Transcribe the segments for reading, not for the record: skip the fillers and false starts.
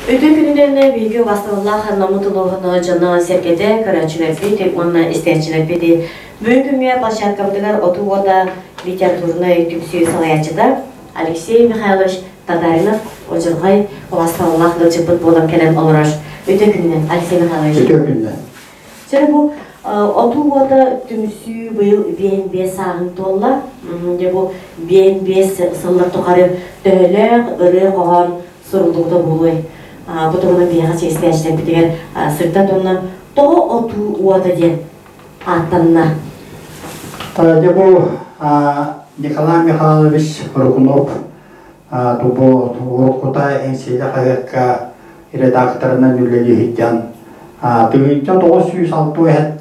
Үтүө күнүнэн биһиги убастабыллаах Наммыт улууһун дьоно-сэргэтэ, көрөөччүлэрбит уонна истээччилэрбит бүгүн күҥҥэ площадкабытыгар Отуу уота литературнай түмсүү салайааччыта Алексей Михайлович Татаринов удьурҕай убастабыллаах ыалдьыппыт буолан кэлэн олорор. Үтүө күнүнэн, Алексей Михайлович. Үтүө күнүнэн. Сөрү бу Отуу уота түмсүү быйыл 55 сааһын туолла. Дьэ бу 55 сыллар тухары төһөлөөх ырыа-хоһоон суруллубута буолуой? Бу туһунан биһиэхэ чиэстээччилэрбитигэр сырдат уонна тоҕо Отуу уота диэн ааттанна? Дьэ бу Николай Михайлович Рыкунов бу уруккута Эҥсиэли хаһыакка редакторынан үлэлии сылдьан 1967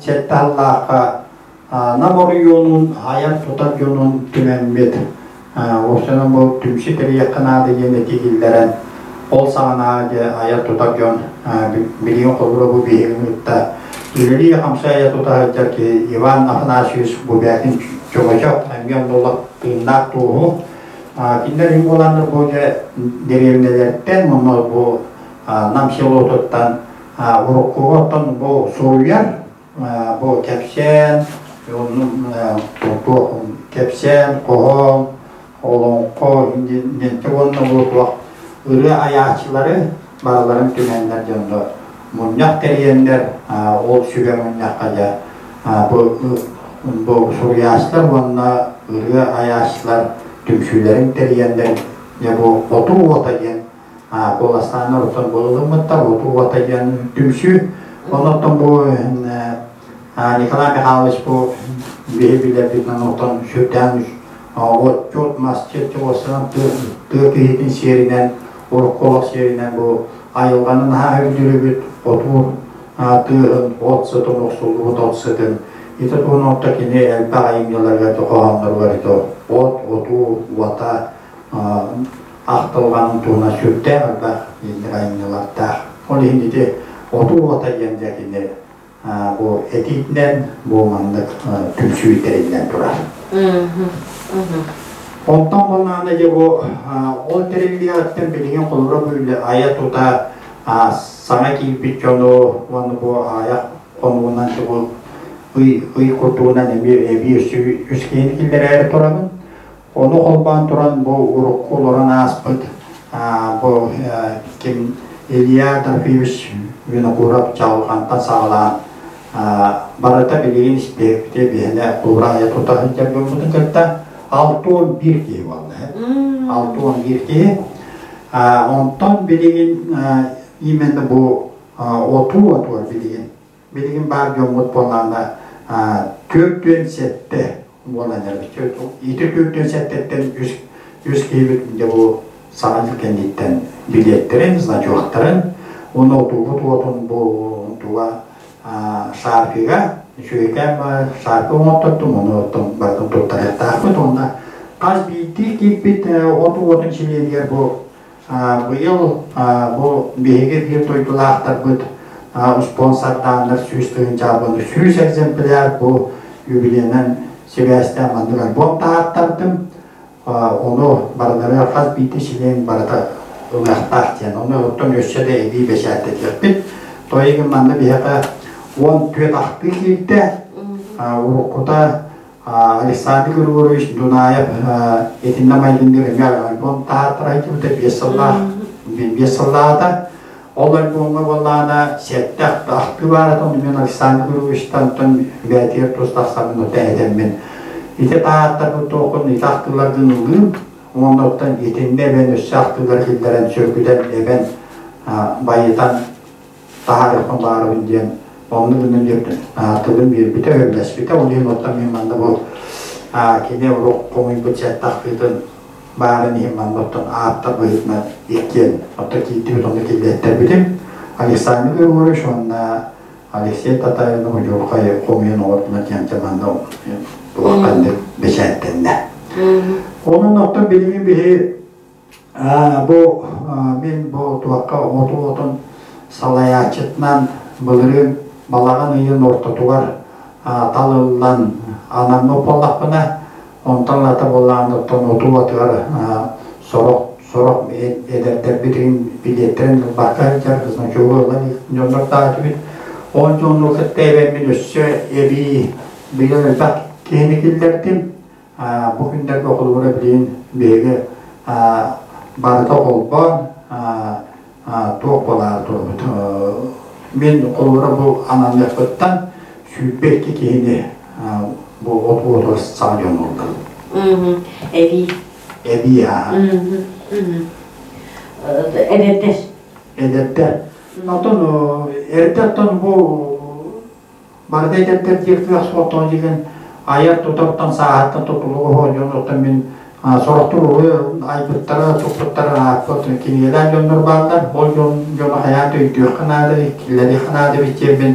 сыллаахха Нам оройуонун айар-тутар дьонун түмэммит, уопсайынан бу түмсүү тэрийиэххэ наада диэн этии киллэрэн, ол саҕана дьэ айар-тутар дьон билигин холобура бу биһигини кытта үлэлии-хамсыы айа-тута сылдьар киһи Иван Афанасьевич Бубякин Чөҥөчөх эмиэ оннуллах тыыннаах туоһу. Кинилэр иһин буоланнар бу дьэ дэриэбинэлэртэн уонна бу Нам селотуттан уруккуга оттон бу суруйар бу кэпсээн, кэпсээн, хоһоон, олоҥхо диэнтэ уонна бу туох ырыа айааччылары барыларын түмэннэр дьонно мунньах тэрийэннэр ол сүбэ мунньахха дьэ бу бу суруйааччылар уонна ырыа айааччылар түмсүүлэрин тэрийэннэр дьэ бу Отуу уота диэн куоластааннар оттон буолулуммуттар Отуу уота диэн түмсүү. Онон бу Николай Михайлович бу биһи билэрбитинэн оттон сүрдээн отчут, масчыт чугасынан тыа киһитин сиэринэн, урукку олох сиэринэн бу айылҕаны наһаа өйдүүрүбүт, отуур тыаһын, от сытын, охсуллубут от сытын. Ити туһунан отто кини элбэх айымньыларыгар, хоһоонноругар ити от, отуу, уота ахтылҕанын туһунан сүрдээх элбэх инник айымньылардаах. Ол иһин ити отуу уота диэн дьэ кини бу этиитинэн бу маннык түмсүү тэриллэн турар. Онтон буоллаҕына дьэ бу ол тэриллиэҕиттэн билигин холобура бу айа-тута саҥа киирбит дьону уонна бу айах хонугунан бу ый ый курдугунан эмиэ эбии үс киһини киллэрээри турабын. Ону холбоон туран бу урукку олорон ааспыт бу ким Илья Трофимович Винокуров Чаҕылҕантан саҕалаан барыта билигин испиэкпитэ биһэнэ куураайа тута сылдьар дьоммутун кытта 61 киһи буолла. 61 киһи. Онтон билигин именно бу отуу отуор билигин билигин баар дьоммут буоллаҕына 47 буолан эрэр. Ити 47-ттэн үс киһибит дьэ бу Саҥа дьыл кэнниттэн билиэттэрин, значоктарын уонна отуубут уотун бу туга шарфига үчүгэйкээн шарфы оҥоттордум, ону оттон барытын туттарыахтаахпыт уонна хас биирдии киирбит от уотун чилиэнигэр бу Быйыл бу биһиги биир дойдулаахтарбыт спонсордааннар 100 000 100 экземпляр бу юбилейынан сибээстээн маннык альбом таһааттардым. Ону барыларыгар хас биирдии чилиэн барыта ылыахтаах диэн. Ону оттон өссө да эбии бэчээттэтиэхпит. Тойугун манна биһиэхэ 14 ахтыы киирдэ. Уруккута Александр Григорьевич Дунаев итиннэ майгынныыр эмиэ альбом таһааттара сылдьыбыта 5 сыллаах 5 сыллааҕыта. Ол альбомҥа буоллаҕына сэттэ ахтыы баар этэ, ону мен Александр Григорьевичтан бэйэтигэр тус тахсаммын этэммин ити таһааттарбыт туоххун ити ахтыыларгын ылыым уонна оттон итиннэ эбэн өссө ахтыылар киллэрэн сөргүтэн эбэн байытан таһаарыахпын баарыбын диэн оннук гынан тылын биэрбитэ, өйдөспүтэ. Ол иһин оттон мин манна бу кини уруок хомуйбут сэттахтыытын баарын иһин манна оттон ааптар быһыытынан иккиэн оттон киирдибит, онно киллэттэрбитим. Александр Григорьевич уонна Алексей Татаринов удьурхай хомуйан оҕотунан диэн манна улаханнык бэчээттэннэ. Онон оттон билигин биһи Бу мин бу туохха оту отун салайааччытынан былырыын балаҕан ыйын ортотугар талыллан анаммыт буоллахпына, онтон ылата буоллаҕына оттон отуу атыгар сорох Сорох эдэрдэрбитин билиэттэрин ылбакка сылдьар, значогу ылан дьоннор таатыбыт. Ол дьону кытта эбэммин өссө эбии быйыл элбэх киһини киллэрдим. Бу күннэргэ холобура билигин биһиги барыта холбоон туох буолаары турбут. Мин холобура бу ананыахпыттан 22 киһини бу от уотугар саҥа дьон ыллым. Эбии. Эбии аа. Эдэрдэр. Эдэрдэр. Оттон эрдэ оттон бу барыта эдэрдэр диир кыах суох диэн айар тутартан сааһыттан тутулуга суох дьон оттон мин сорохтор уру айбыттара туппуттара ааппыт кинигэлээх дьоннор бааллар ол дьон дьону хайаан да өйдүөххэ наада киллэриэххэ наада эбит диэммин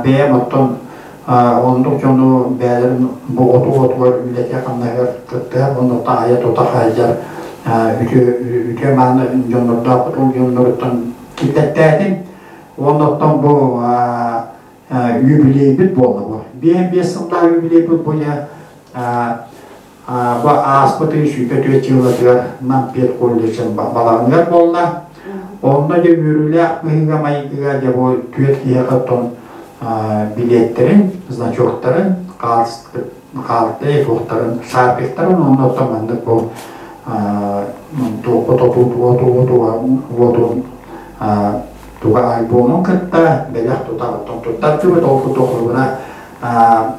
бэйэм оттон оннук дьону бэйэлэрин бу оту отугар үлэтэ-хамнаһыгар кыттыһар оннуктан айа тута хаайдар үтүө үтүө мааны дьоннордоохпут ол дьонноруттан киллэттээтим. Уонна оттон бу юбилейбит буолла бу. 55 сыллаах юбилейбит бу дьэ бу ааспыт ый 104 дьылатыгар Нам педколледжын балаҕаныгар буолла. Онно дьэ үөрүүлээх быһыыга-майгыга дьэ бу түөрт киһиэхэ оттон билиэттэрин, значоктарын, хаалты туохтарын, шарпиктарын онно оттон маннык бу туохха тотуу уотун туга альбомун кытта бэлэх тута оттон туттардыбыт ол курдук холобура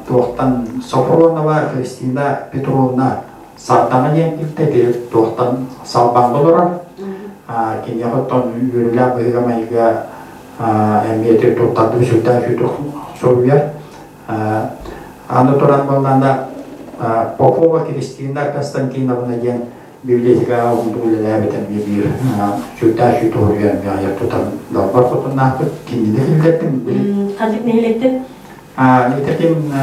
туохтан Софронова Христина Петровна Сардаҥа диэн килтэ туохтан Салбаҥҥа олорор киниэхэ оттон үөрүүлээх быһыыга-майгыга эмиэ туттардыбыт сүрдээх үчүгэй суруйар. Аны туран буоллаҕына Попова Кристина Константиновна диэн библиотекаҕа уһуннук үлэлээбит эмиэ биир сүрдээх үчүгэй туһуруйар эмиэ айар тутан далбар хотуннаахпыт кинини киллэрдим. Ханнык нэһилиэктэн? Итаким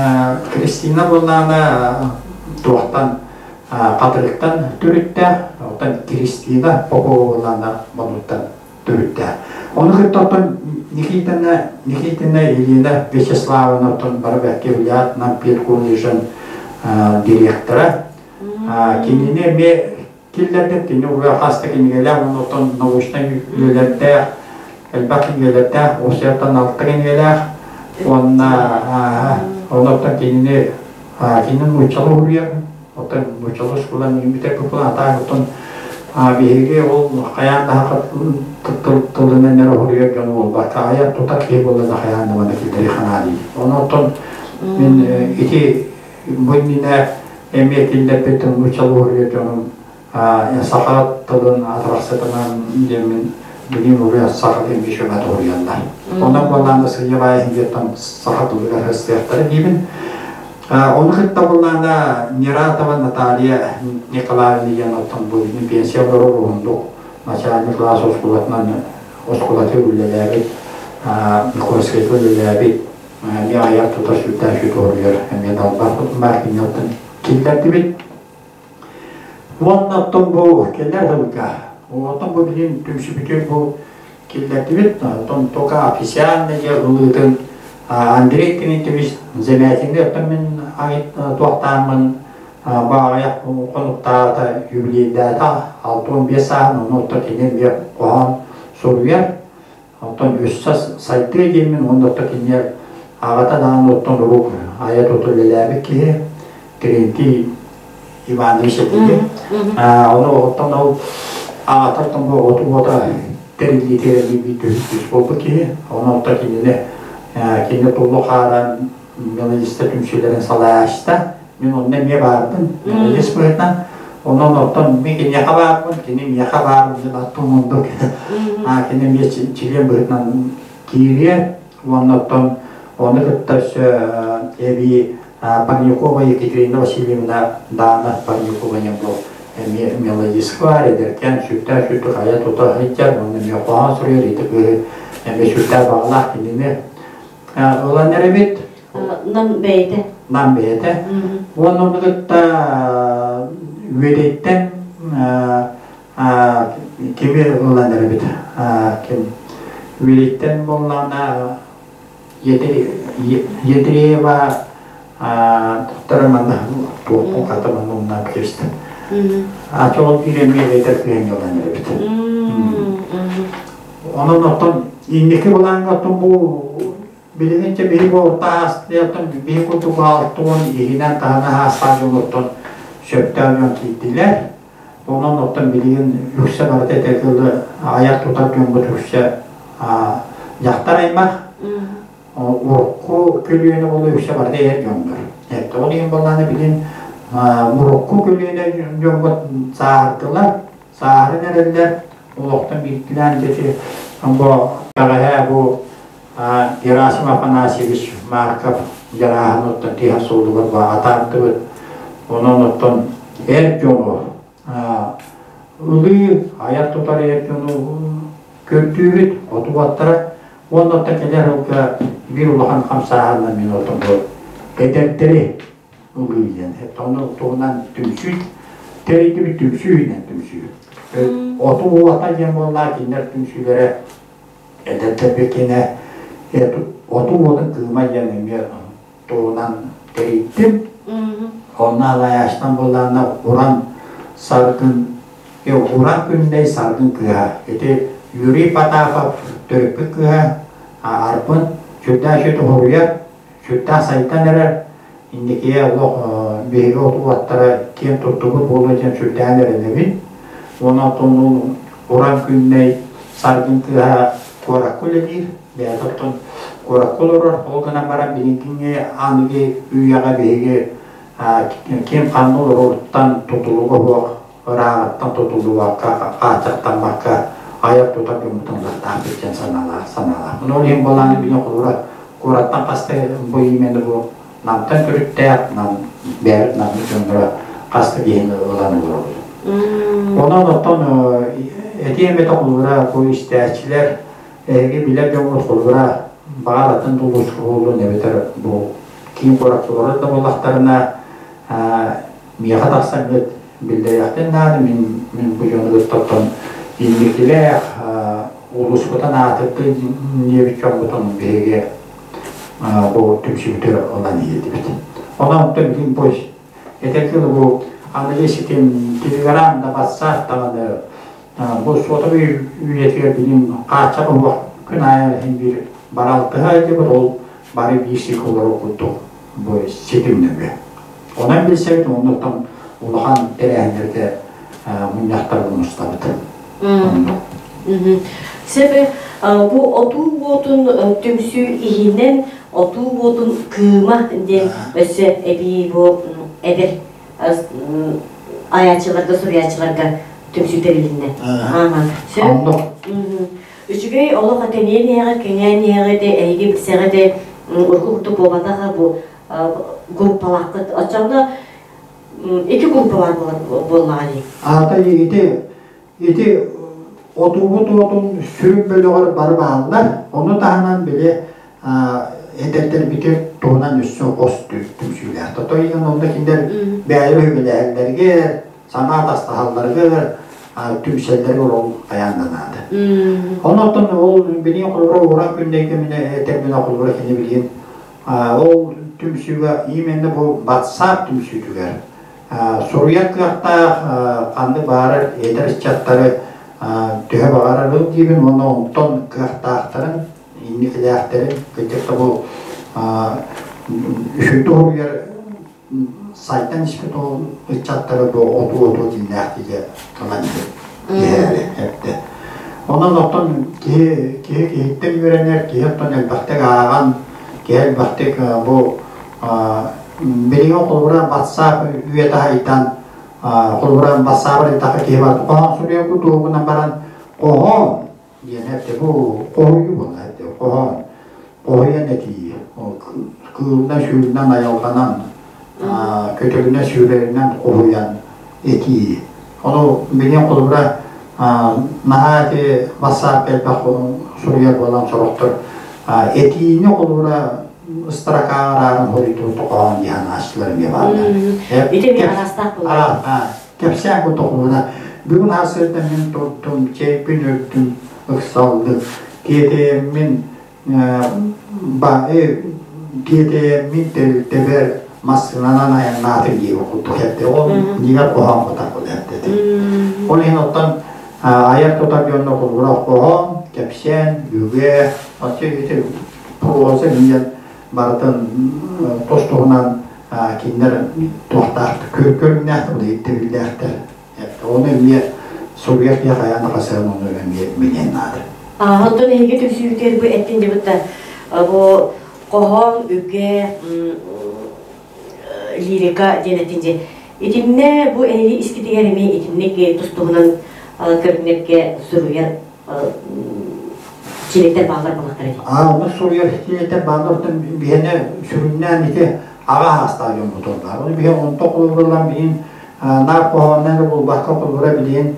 Кристина буоллаҕына туохтан Хатырыктан төрүттээх, оттон Кристина Попова буоллаҕына Модуттан төрүттээх. Ону кытта оттон Никитина, Никитина Елена Вячеславовна оттон бары бэркэ билээт Нам педколледжын директора. Кинини эмиэ киллэрдим, кини уга хас да кинигэлээх, уонна оттон научнай үлэлэрдээх, элбэх кинигэлэрдээх, уопсайыттан алта кинигэлээх. Уонна оттон кинини кини нууччалыы уһуйар, оттон нууччалыы оскуоланы бүтэрбит буолан, атаак оттон биһиги ол хайаан да тылынан эрэ уһуйар дьон буолбакка, айар тутар киһи буолла да хайаан да манна киллэри ханаа дии. Ону оттон мин ити бу иннинэ эмиэ киллэрбит нууччалыы уһуйар дьонум саха тылын атарахсытынан диэммин билим уруйа саха диэн бишөмэ туһуйаллар. Онон буоллаана сыйа баайын диэттэн саха тылыгар хыстыахтара диибин. Ону кытта буоллаана Нератова Наталья Николаевна диэн оттон бу пенсия олорор уһундук начальник класс оскуолатынан оскуолаты үлэлээбит, Никольскайга үлэлээбит, эмиэ айар тутар сүрдээх үтүө эмиэ далбар хотуннаах киниэттэн киллэрдибит. Уонна оттон бу кэлэр сылга, оттон бу билин түмсүбүтүн бу киллэрдибит, оттон только официально дьэ ылыытын Андрей Климентьевич Замятинга оттон мин туохтааммын баҕайах хонуктаата юбилейдаата 65 сааһын, ону оттон кини эмиэ хоһоон суруйар. Оттон өссө сайдыа диэммин уонна оттон кинилэр аҕата даҕаны оттон урук айа-тута үлэлээбит киһи Терентий Иванович этиги. Ону оттон ол аҕата оттон бу оту уота тэриллиитигэр биир түһүк буолбут киһи. Ону оттон кинини кини туллу хааран мелодиста түмсүүлэрин салайааччыта. Мин онно эмиэ баарбын, мелодист быһыытынан. Онон оттон мин киниэхэ баарбын, кини миэхэ баар диэн аттым оннук. Кини эмиэ чилиэн быһыытынан киириэ. Уонна оттон ону кытта өссө эбии Парникова Екатерина Васильевна Даана Парникова диэн бу эмиэ мелодистка баар, эдэркээн сүрдээх сүрдүк айа тута сылдьар, уонна эмиэ хоһоон суруйар ити кыыһы эмиэ сүрдээх баҕалаах кинини ылан эрэбит. Нам бэйэтэ. Нам бэйэтэ. Уонна ону кытта үөдэйтэн кими ылан эрэбит? Ким үөдэйтэн буоллаҕына Ядреева туттара манна туохпун хата манна умнаан кэбистим. Ача ол биир эмиэ эдэр кыһын ылан эрэбит. Онон оттон инники былааҥҥа оттон бу билигин чэ биһи бу орто аас оттон биһи курдук 60 иһинэн таһынан аастаах дьонуттан сөптөөх дьон киирдилэр. Онон оттон билигин үксэ барыта этэ айар тутар дьоммут үксэ дьахтар аймах урукку көлүөнэ буолуо үксэ барыта эр дьоннор. Ол иһин буоллаҕына билигин урукку көлүөнэ дьоммут сааһырдылар, сааһыран эрэллэр, олохтон биирдилээн дьэ бу бэҕэһээ бу Герасим Афанасьевич Марков дьарааһын оттон тиһэх суолугар бу атаардыбыт. Онон оттон эр дьону ылыы, айар тутар эр дьону көрдүүбүт, отубаттара уонна оттон кэлэр ылга биир улахан хамсааһынна мин отон бу эдэрдэри ылыы диэн. Ону туһунан түмсүү тэрийдибит түмсүүнэн түмсүү. Оту уота диэн буоллаа кинилэр түмсүүлэрэ эдэрдэргэ кинэ оту уотун кыыма диэн эмиэ туһунан тэрийдим. Онно алайаачтан буоллаҕына уран саргын уран күннэй саргын кыыһа. Ити Юрий Потапов төрөппүт кыыһа Арбын сүрдээх үчүгэй туһуруйар, сүрдээх сайдан эрэр. Инникигэ олох биһиги оту-уоттара киэн туттубут буолуо диэн сүрдээн эрэнэбин. Уонна оттон уран күннэй саргын кыыһа куоракка үлэлиир. Бэйэтэ оттон куоракка олорор. Ол гынан баран билиҥҥи аныгы үйэҕэ биһиги ким ханна олороруттан тутулуга суох, ырааҕыттан тутуллубакка, хааччахтаммакка айар-тутар дьоммутун ылыахтаахпыт диэн санаалаах санаалаах. Ол иһин буолааны билин холобура куораттан хаста бу именно бу Намтан төрүттээх, нам бэйэбит наммыт дьонноро хаста киһини ылан олоробут. Онон оттон этиэм этэ холобура бу истээччилэр эһиги билэр дьоҥҥут холобура баҕар атын улууска буоллун эбэтэр бу киин куоракка олорор да буоллахтарына миэхэ тахсаҥҥыт биллэриэхтин наада мин мин бу дьону кытта оттон инникилээх улууспутун аатырдыы диэбит дьоммутун биһиги бу түмсүүтү ылан иһиэтибит. Онон оттон билигин бу этэр тылы бу аныгы ситим телеграм да ватсап даҕаны бу сотовый үйэтигэр билигин хааччах уһуох күн аайы иһин биир баралтыһа этибит ол бары биир сиргэ олорор курдук бу ситим нөҥүө. Онон билсэбит оннуттан улахан тэрээһиннэргэ мунньахтар мустабыт. Себе бу отуу уотун түмсүү иһинэн отуу уотун кыыма диэн өссө эбии бу эдэр айааччыларга, суруйааччыларга түмсүү тэрилиннэ. Сөп. Үчүгэй олох этениэн иһэҕэ, кэҥээн иһэҕэ де, эһиги билсэҕэ де, урукку курдук буолбатаха бу группалааххыт. Оччоҕуна ити группа баар буоллаҕа дии. Аата ити ити отуубут уотун сүрүн бөлөҕөр бары бааллар. Ону таһынан били эдэрдэрбитин туһунан өссө хос түмсүүлээх. Тото иһин онно кинилэр бэйэлэр үбүлээһэллэригэр, санаа атастаһалларыгар түмсэллэригэр ол хайаан да наада. Онон ол билигин холобура уран күннэйгэ минэ этэр холобура кини билигин ол түмсүүгэ именно бу батсаап түмсүүтүгэр суруйар кыахтаах ханнык баарар эдэр ыччаттары төһө баҕарар ыл диибин уонна онтон кыахтаахтарын инникилээхтэрин кырдьык да бу үчүгэй уһуйар сайдан испит ол ыччаттары бу оту-оту дьиҥнээх киһи ылан иһээри эттэ. Онон оттон киһи киһи киһиттэн үөрэнэр, киһи оттон элбэхтик ааҕан, киһи элбэхтик бу билигин холобура батсаап үйэтэ хайдан холобура батсаабар ыйдахха киһи бар хоһоон суруйар кутугунан баран хоһоон диэн эттэ бу хоһуйуу буолла эттэ хоһоон хоһуйан этии кыылынан сүүрүнэн айылҕанан көтөрүнэн сүүрэринэн хоһуйан этии ону билигин холобура наһаа ити бассаап элбэх суруйар буолан сорохтор этиини холобура ыстаракаарарын хоруйдуу хоһоон диэн ааччылар эмиэ бааллар. Ити эмиэ араастаах буолар. Кэпсээн курдук холобура бүгүн сарсыарда мин турдум, чэйбин өрдүм, ыксаллык, тиэтэйэммин тиэтэйэммин тэрилтэбэр Массыынанан айаннаатым диэбит курдук эппитэ. Ол иннигэр хоһоон кутар курдук эппитэ. Ол иһин оттон айар тутар дьонно кулгура хоһоон, кэпсээн, үгэ, оччо ити проза диэн барытын тус-туһунан кинилэр туохтаах көрүҥнээхтэр, ирдэбиллээхтэр. Ону эмиэ суруйар киһи хайаан да хасыһан ону эмиэ билиэн наада. Онтон эһиги түмсүүгүтүгэр бу эттин дьыбытта бу хоһоон үгэ лирика диэн эттин дьэ итиннэ бу эһиги искитигэр эмиэ итинник тус-туһунан көрүҥнэргэ суруйар чилиэттэр бааллар буоллахтара дии. Аа, ону суруйар чилиэттэр бааллар биһиэнэ сүрүннээн ити аҕа аастаах дьоммут баар. Ону биһи онто холобуруллан билин наар хоһооннор эрэ буолбакка холобура билигин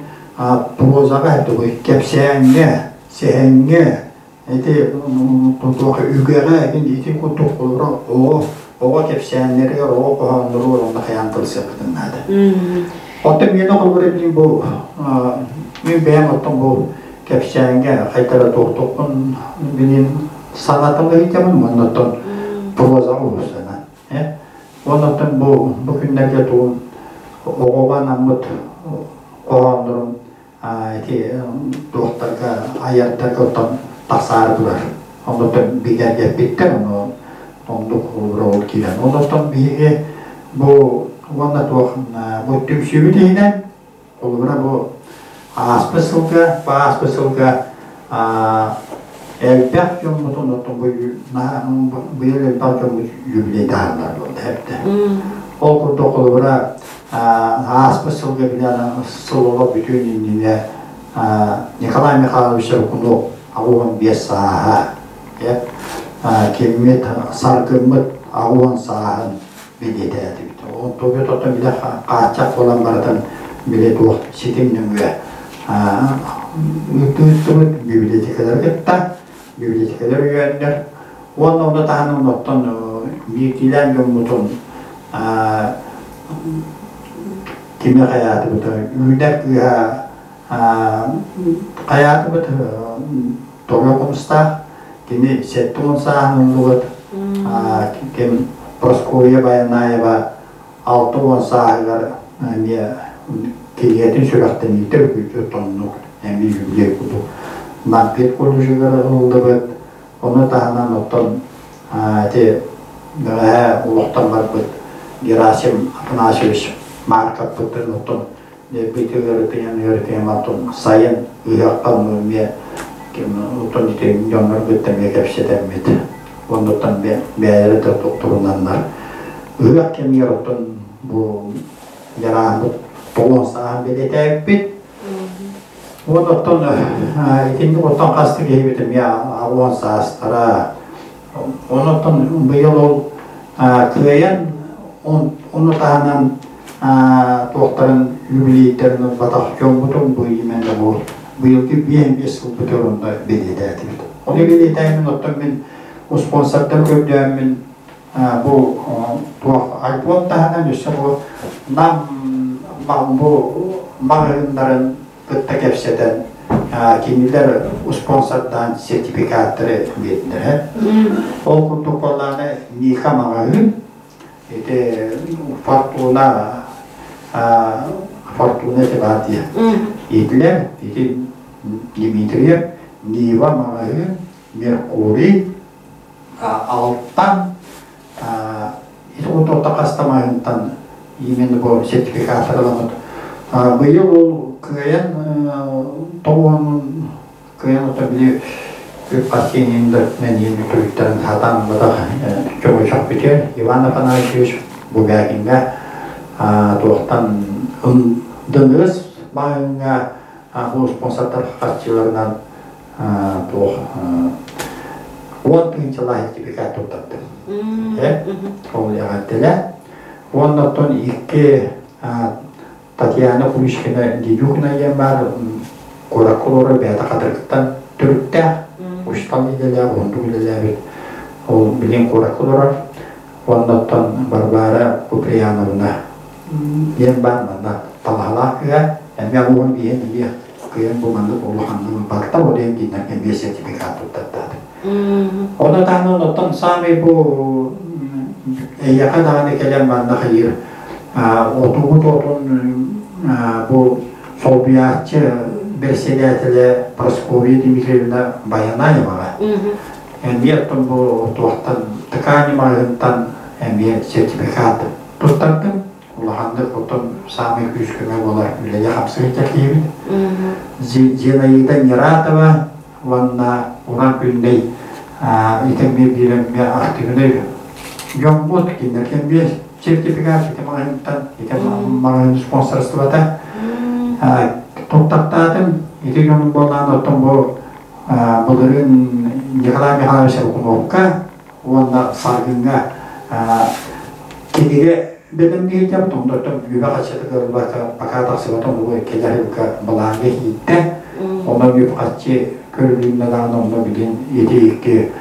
прозаҕа тугуй кэпсээҥҥэ, сэһэҥҥэ ити туох үгэҕэ ити курдук холобура оҕо оҕо кэпсээннэригэр, оҕо хоһоонноругар онно хайаан тылсыахпытын наада. Оттон миэнэ холобура билигин бу мин бэйэм оттон бу кэпсээҥҥэ хайдара туохтукпун билигин санатан ыйытабын уонна оттон прозаҕа уһусанан. Оннуттан бу бу күннэргэ тугун оҕоҕо анаммыт хоһооннорун ити туохтарга айардарга оттон тахсаары турар. Оннуттан бигэргэппиттэр, ону оннук ол киирэн. Оннуттан биһиги бу уонна туох бу түмсүүбүт иһинэн Холобура бу ааспыт сылга, ааспыт сылга элбэх дьоммутун оттон бу быйыл элбэх дьоммут юбилейдаһаллар буолла эбитэ. Ол курдук холобура ааспыт сылга билэн сыл олох бүтүөн иннинэ Николай Михайлович Рыкунов 85 сааһа киммит саргыммыт 80 сааһын бэлиэтээтибит. Онтубут оттон билэ хааччах буолан барытын били туох ситим нөҥүө ыыттыбыт библиотекалары кытта библиотекалар өйөөннөр уонна ону таһынан оттон биирдиилээн дьоммутун кими хайаатыбыт үүнэр кыыһа хайаатыбыт тоҕо хомустаах кини 70 сааһын ыллыбыт ким Прасковья Баянаева 60 сааһыгар эмиэ кинигэтин сүрэхтэниитэ үкүүтү тоннук эмиэ юбилей курдук Нампет колледжыгар ыллыбыт ону таһынан оттон ити бэҕэһээ олохтон барбыт Герасим Афанасьевич Марковпыттан оттон Бити ыарытыйан оттон сайын ыһыахха эмиэ оттон ити дьоннор кытта эмиэ кэпсэтэммит. Оннуттан бэйэлэрэ да туттурунаннар ыһыах кэмигэр оттон бу дьарааһыммыт толон сааһын бэлиэтээбиппит. Уон оттон итинник оттон хастык киһибит эмиэ 80 саастара. Оннуттан быйыл ол кыайан ону таһынан туохтарын юбилейдарын ылбатах дьоммутун бу именно бу быйылгы 55 сылбытыгар онно бэлиэтээтибит. Ону бэлиэтээммин оттон мин спонсордар көрдөөммүн бу туох альбом таһынан өссө бу нам бу маҕаһыыннарын кытта кэпсэтэн кинилэр спонсордаан сертификаттары биэрдилэр. Ол курдук буоллаҕына Ника маҕаһыын ити Фортуна Фортуна Севатия иитилэр ити Дмитриев Нива маҕаһыын Меркурий Алтан ити курдук хаста маҕаһыынтан именно бу сертификаттар ыламмыт. Быйыл ол кыайан тоҕуһун кыайан ото били үп-харчы да мэнийин үтүрүттэрин сатаан бадах чоҕойсох бүтүөр Иван Афанасьевич Бубякиҥҥа туохтан дыныыс маҕаһыыҥҥа бу спонсордар харчыларынан туох 10 000-лаах сертификат туттардым. Ол эҕэрдэлэ. Уонна оттон икки Татьяна Куличкина Дедюкина диэн баар куоракка олорор бэйэтэ Хатырыктан төрүттээх, учуутал идэлээх, уһуннук үлэлээбит. Ол билигин куоракка олорор. Уонна оттон Варвара Куприяновна диэн баар манна талаһалаах кыһа. Эмиэ уон биэһин эмиэ кыайан бу маннык улаханнык барта ол иһин кинилэргэ эмиэ сертификат туттартаатым. Ону таһынан оттон саамай бу Эйиэхэ даҕаны кэлэн манна хайыыр отугут отун бу солбуйааччы бэрэссэдээтэлэ Прасковья Дмитриевна Баянаеваҕа эмиэ оттон бу туохтан ткани маҕаһыынтан эмиэ сертификат туттардым. Улаханнык оттон саамай күүс-көмө буолар үлэлии-хамсыы кэлиибит. Зинаида Нератова уонна Уран Күннэй итэммиэ биирэммиэ активнай дьоммут кинилэргэ эмиэ сертификат ити маҕаһыынтан ити маҕаһыын спонсорствота туттартаатым. Ити дьонум буоллаан оттон бу былырыын Николай Михайлович Рукуновка уонна Саргыҥҥа кинигэ бэлэмниирдем тоҥдортон үбэ хаччыта кыаллыбакка пока тахсыбата ону кэлэр сылга былааҥҥа иһиттэ онон үп харчы көрүлүннэ даҕаны онно билин ити икки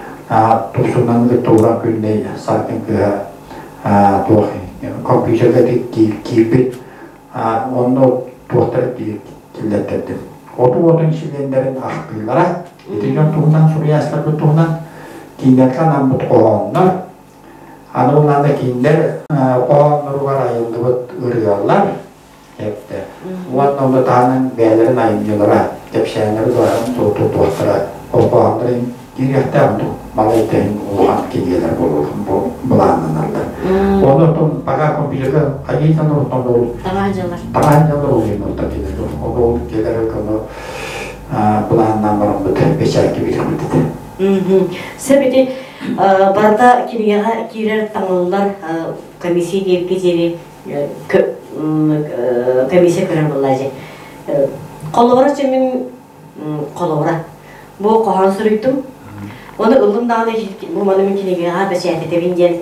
тупсунан тууран күннэй Саргын кыһа туох компьютерга киирбит онно туохтар киллэртэрдим оту отун чилиэннэрин ахтыылара ити дьон туһунан суруйааччыларбыт туһунан кинилэргэ анаммыт хоһооннор аны улаана кинилэр хоһоонноругар айыллыбыт ырыалар эптэ уонна ол таһынан бэйэлэрин айымньылара кэпсээннэри туохтара ол хоһооннорун киириэхтээх малай тэһин улахан кинигэлэр буолуохтун былааннаналлар. Онон пока компьютерга хайыйтан оттон ол таҥаһын дьаллар ол иһин оттон кинилэр ол келер көмө былааннаан бараммыт бэчээккэ бириэхпит этэ. Сөп ити барыта кинигэҕэ киирэр таҥыллар комиссия диэки диэри комиссия көрөр буолла дьэ. Холобура мин холобура бу хоһоон суруйдум. Оны ыллым даҕаны бу маны мин кинигэҕэ бэчээтэтэбин диэн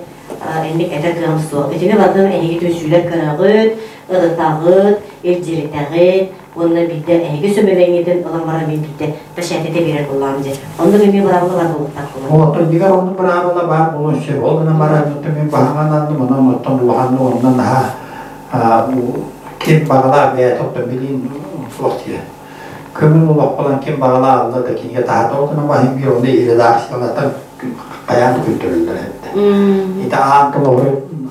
инник этэр кыаҕым суох. Итини барытын эһиги түмсүүлэр көрөҕүт, ырытаҕыт, илдьиритэҕит уонна биирдэ эһиги сөбүлэҥҥитин ылан баран мин биирдэ бэчээтэтэ биэрэр буоллаҕым дьэ. Оннук эмиэ быраабыла бар буолуохтаах буолар. Оттон дигэр оннук быраабыла баар буолуон сөп. Ол гынан баран оттон мин баһаҥан анным, онон оттон улаханнык онно наһаа ким баҕалаах бэйэтэ оттон билиин суох диye. Көҥүл олохпунан ким баҕалаах алла да кинигэ таһата ол гынан баһын биир онно редакциялартан хайаан да күттөрүллэр эбит. Ити аан тыл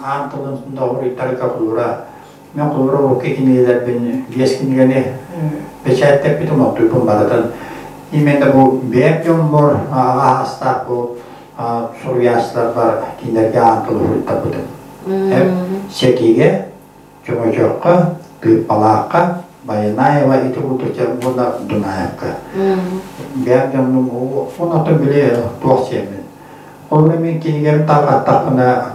аан тылын доҕоруйтарга кулуура мен кулуура урукку кинигэлэрбин биэс кинигэни бэчээттэппитим оттуйбун барытын именно бу бэйэм дьоммор аҕа астаах бу суруйааччыларбар кинилэргэ аан тылы суруйтарбытым. Сэкигэ Чөҥөчөххө, Тыыппалаахха, Байанаева ити курдук уонна Дунаевка. Бэйэм дьоннум онтон били туох сиэммин. Ол мин кинигэм тарҕаттахпына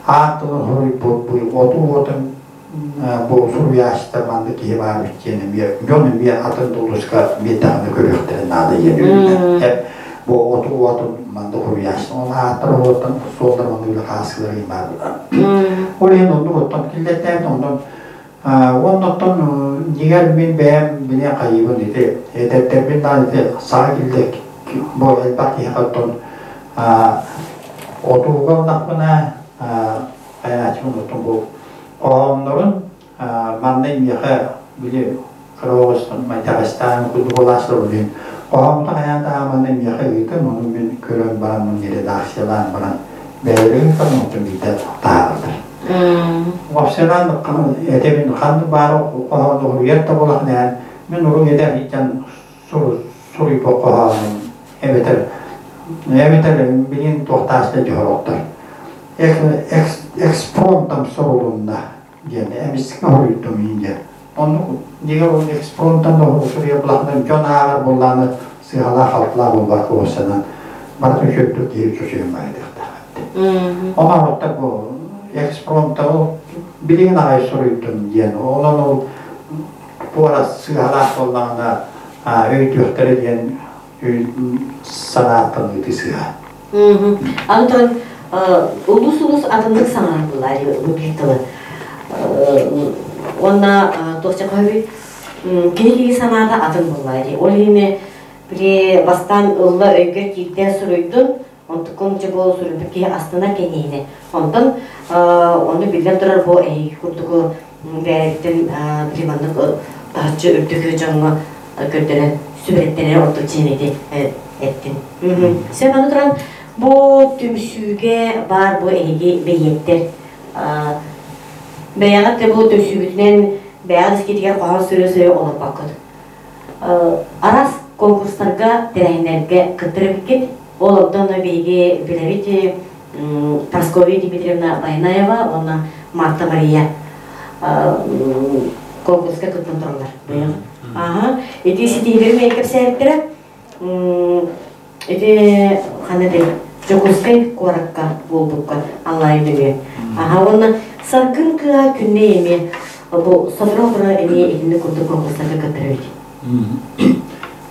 аат тылын суруйбут бу оту уотун бу суруйааччыта маннык киһи баар эбит диэн эмиэ дьон эмиэ атын дулуска биэрдэҕинэ көрүөхтэрин наада диэн өйүнэн бу оту уотун маннык суруйааччы ол ааттар уоттан суоллар онно били хааскылар баар Ол иһин оннук оттон киллэртээбит онтон уонна дьиҥэр мин бэйэм билиэн хайыыбын ити эдэрдэрбин даҕаны ити саҥа киллэр бу элбэх киһиэхэ оттон отууга ыллахпына хайааччыбын оттон бу хоһооннорун манна миэхэ били кыра оҕустан майдаҕастаан курдук улаастар билин хоһооммутун хайаан да манна миэхэ ыытан ону мин көрөн баран редакциялаан баран бэйэлэрин ыытан биирдэ таһаараллар. Уопсайынан этэбин ханнык баар хоһоону суруйар да буолахын мин урут эдэр сылдьан суруйбут хоһоонум эбэтэр эбэтэр билин туохтааста дьоһороттор экспромтом сурулунна диэн эмискэ хоруйдум иинде. Оннук дигэр ол экспромтан суруйа булахынан дьон ааҕар буоллааны сыһалаах-халтылаах буолбакка уоссанан барытын сөптүк киһи чочуйан барыахтаах эбит. Онон оттон бу экспромта ол билигин аҕай суруйдум диэн онон ол туора сыһалаах буоллаҕына өйдүөхтэрэ диэн санааттан ыытыы сыыһа. Аны туран улус-улус атыннык саҥараллар бу биир тылы. Уонна туохча хоһуй кини киһи санаата атын буолла дии. Ол иһин били бастаан ылла өйгөр киирдэ суруйдун, онтуккун дьэ бу суруйбут киһи астына кэниһинэ. Онтон ону биллэн турар бу эһиги курдуку бэйэбиттэн били маннык таһыччы үрдүк дьоҥҥо көрдөрөн сүбэттэрэр ордук диэн эти эттин. Сен аны туран Бу түмсүүгэ баар бу эһиги бэйиэттэр. Бэйэҕит да бу түмсүүгүтүнэн бэйэҕит искитигэр хоһоон суруйа-суруйа олорбоккут. Араас конкурстарга, тэрээһиннэргэ кыттар эбиккит. Ол онтон биһиги билэбит Прасковья Дмитриевна Байнаева уонна Марта Мария конкурска кыттан тураллар быйыл. Аха. Ити ситиһиилэрин мэй кэпсээбиттэрэ. Ити ханна дей Дьокуускай куоракка буолбукка Аллай нөҥүө. Аха уонна Саргын кыа күннэй эмиэ бу сотору-сотору эмиэ итинник курдук конкурстарга кыттар эбит.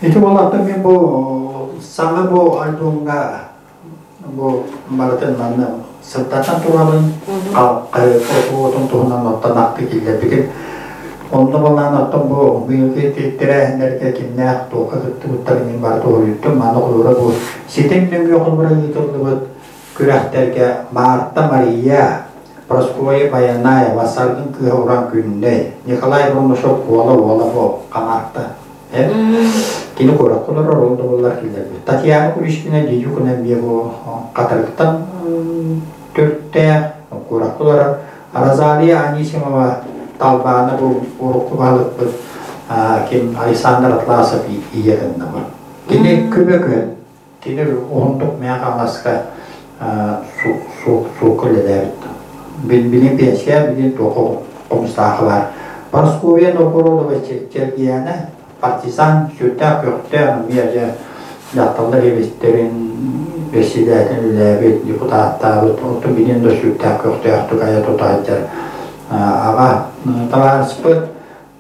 Ити буоллахтан мен бу саҥа бу альбомҥа бу барытын манна сырдатан турабын хаһыакка туһунан оттон ахты киллэрбитим. Онно балаан оттон бу быйылгы тэрээһиннэргэ кимнээх туохха кыттыбыттарын мин барыта уһуйуттум. Маны холура бу ситим нөҥүө холобура ыытыллыбыт күрэхтэргэ Марта Мария, Прасковья Баянаева, Саргын Кыыһа Уран Күннэй, Николай Бурнашов Куола Уола бу Хамарта. Кини куоракка олорор, ол да буоллар киллэрбит. Татьяна Куличкина Дедюкина эмиэ бу Хатырыктан төрүттээх, куоракка олорор. Розалия Анисимова Талбаана бу урукку баһылыкпыт ким Александр Атласов ийэ гынна бу. Кини көмө Кини уһунтук Мэҥэ Хаҥаласка суукка үлэлээбит. Билин пенсия, билин туох хомустаахы баар. Парасковья Новгородова Чэлгийээнэ партизан сүрдээх көхтөөх эмиэ дьэ дьахталлар эбиттэрин бэссэдээтин үлэлээбит, депутаттаабыт, оттон билин да сүрдээх көхтөөхтүк айа тута сылдьар аҕа табаарыспыт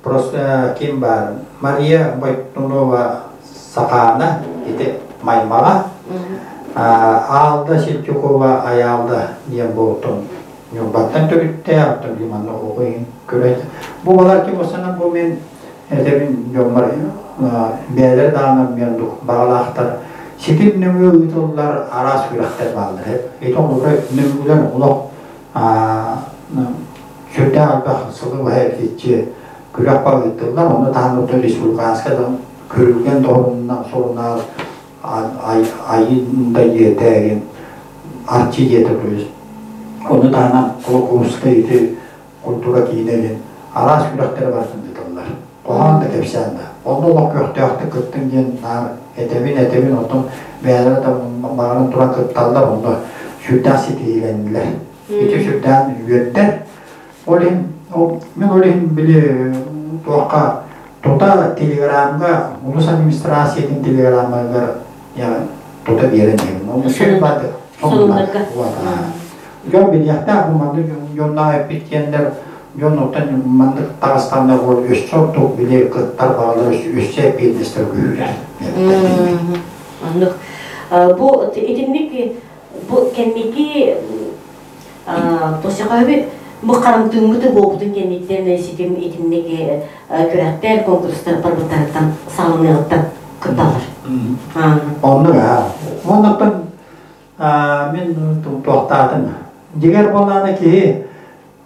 Просто ким баар Мария Бойтунова Сахаана ити Маймаҕа Аалда Сельтюкова Айаалда диэн буолтун Ньурбаттан төрүттээх оттон манна оҕо иһин көрө бу балар ким осанан бу мен этэбин дьоммор бэйэлэр даҕаны мен баҕалаахтар ситим нөҥүө ыытыллар араас күрэхтэр бааллар ити олоро нөҥүлэр олох сүрдээх элбэх сылы быһа эргиччи күрэх ыыттыллар. Онно таһынан республиканскай көрүлгэн доһунна сурунаал айын да диэтэ арчы диэтэ то есть ону таһынан Кулаковскай ити культура киинэ араас күрэхтэри барытын ыыталлар. Хоһоон да кэпсээн да. Онно олох көхтөөхтүк кыттыҥ диэн наар этэбин этэбин оттон бэйэлэрэ да баҕаран туран кытталлар онно сүрдээх ситиһиилэннилэр. Ити сүрдээх үөрдэр. Ол иһин мин ол иһин били туохха тута телеграмҥа улус администрациятын телеграммагар тута биэрэн иһэбин. Онно сүр бады. Дьон билиэхтээх бу маннык дьонноох эппит диэннэр дьон оттон маннык таҕыстаннар ол өссө ордук били кыттар баҕалар өссө эппиэтинэстэр күүһүрэр. Оннук. Бу итинник бу кэнники тосяхаби бу харантыыммыты буолбутун кэнниттэн ситим итинник күрэхтэр конкурстар барбыттарыттан саҕаланыаҕыттан кытталлар. Оннук аа. Оннуктан мин туохтаатым. Дьиҥэр буоллаҕына киһи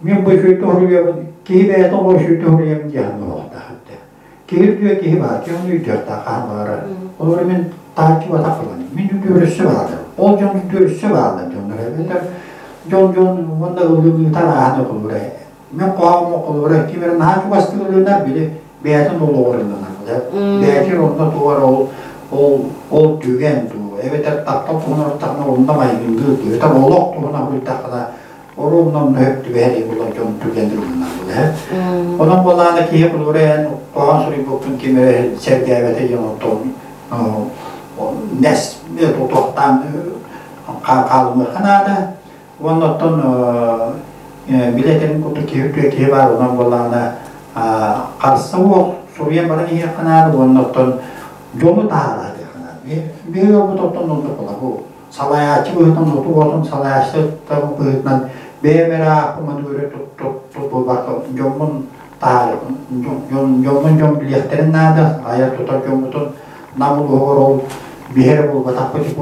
мин бу үчүгэй туһуруйабын, киһи бэйэтэ олох үчүгэй туһуруйабын диэн буолуохтаах этэ. Киһи үтүө киһи баар, киһи ону өйдүөхтээх хаһан баҕарар. Олору мин таһыччы батах буолан, мин үтүөрүссэ баалар. Ол дьон үтүөрүссэ бааллар дьоннор эбэтэр дьон-дьон уонна ыллыылыытар ааһан окулура. Мин хоһоом окулура ким эрэ наһаа чугастык ылынар, били бэйэтин олоҕор ылынар. Бэйэтин онно тугар ол ол ол түгэн дуу, эбэтэр таптал туһунан ортахына онно майгынныыр дуу, эбэтэр олох туһунан хуйдахына оруобуна онно сөп түбэһэр буолар дьон түгэн ылынар буолар. Онон буоллаҕына киһи холобура эн хоһоон суруйбуккун ким эрэ сэргээбэтэ диэн оттон нэс тутуохтаан хаалымыахха наада. Уонна оттон билэтин курдук киһи үтүө киһи баар онон буоллаҕына харса уох суруйан баран иһиэххэ наада уонна оттон дьону таһаарыахха наада. Биһиги олбут оттон оннук буолар. Бу салайааччы быһыытынан оту уотун салайааччы быһыытынан бэйэм эрэ ааппын өрө тут буолбакка дьоммун таһаарыахпын дьоммун дьон билиэхтэрин наада айар тутар дьоммутун Нам улууһугар ол биһи эрэ буолбатахпыт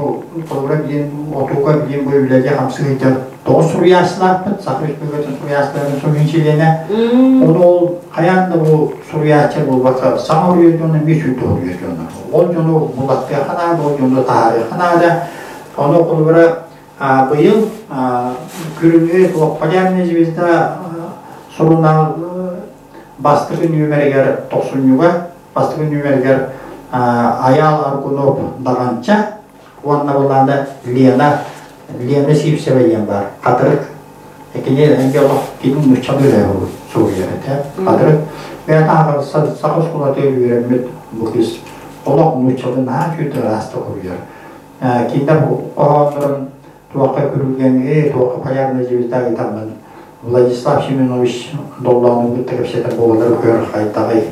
холобура билин отууга билин бу үлэлии хамсыы сылдьар тоҕус суруйааччылаахпыт Саха Республикатын суруйааччыларын союһун чилиэнэ ону ол хайаан да бу суруйааччы буолбакка саҥа уруйар дьон эмиэ сүүрдэ уруйар дьоннор ол дьону булаттыахха наада ол дьону таһаарыахха наада. Ону холобура быйыл күрүҥү Полярная звезда сурунаал бастакы нүөмэригэр тохсунньуга бастакы нүөмэригэр Айаал Аргунов Даҕанча уонна былаана Лена Лена Сивцева диэн баар Хатырык кини эмиэ олох кини нууччалыы эрэ суруйар этэ Хатырык бэйэтэ саха оскуолатыгар үөрэммит бу кыыс олох нууччалыы наһаа үчүгэй ыраастык суруйар кинилэр хоһооннорун туохха күрүлгэҥҥэ туохха полярная звезда ыытаммын Владислав Семенович Доллоону кытта кэпсэтэр буолалар көр хайдаҕый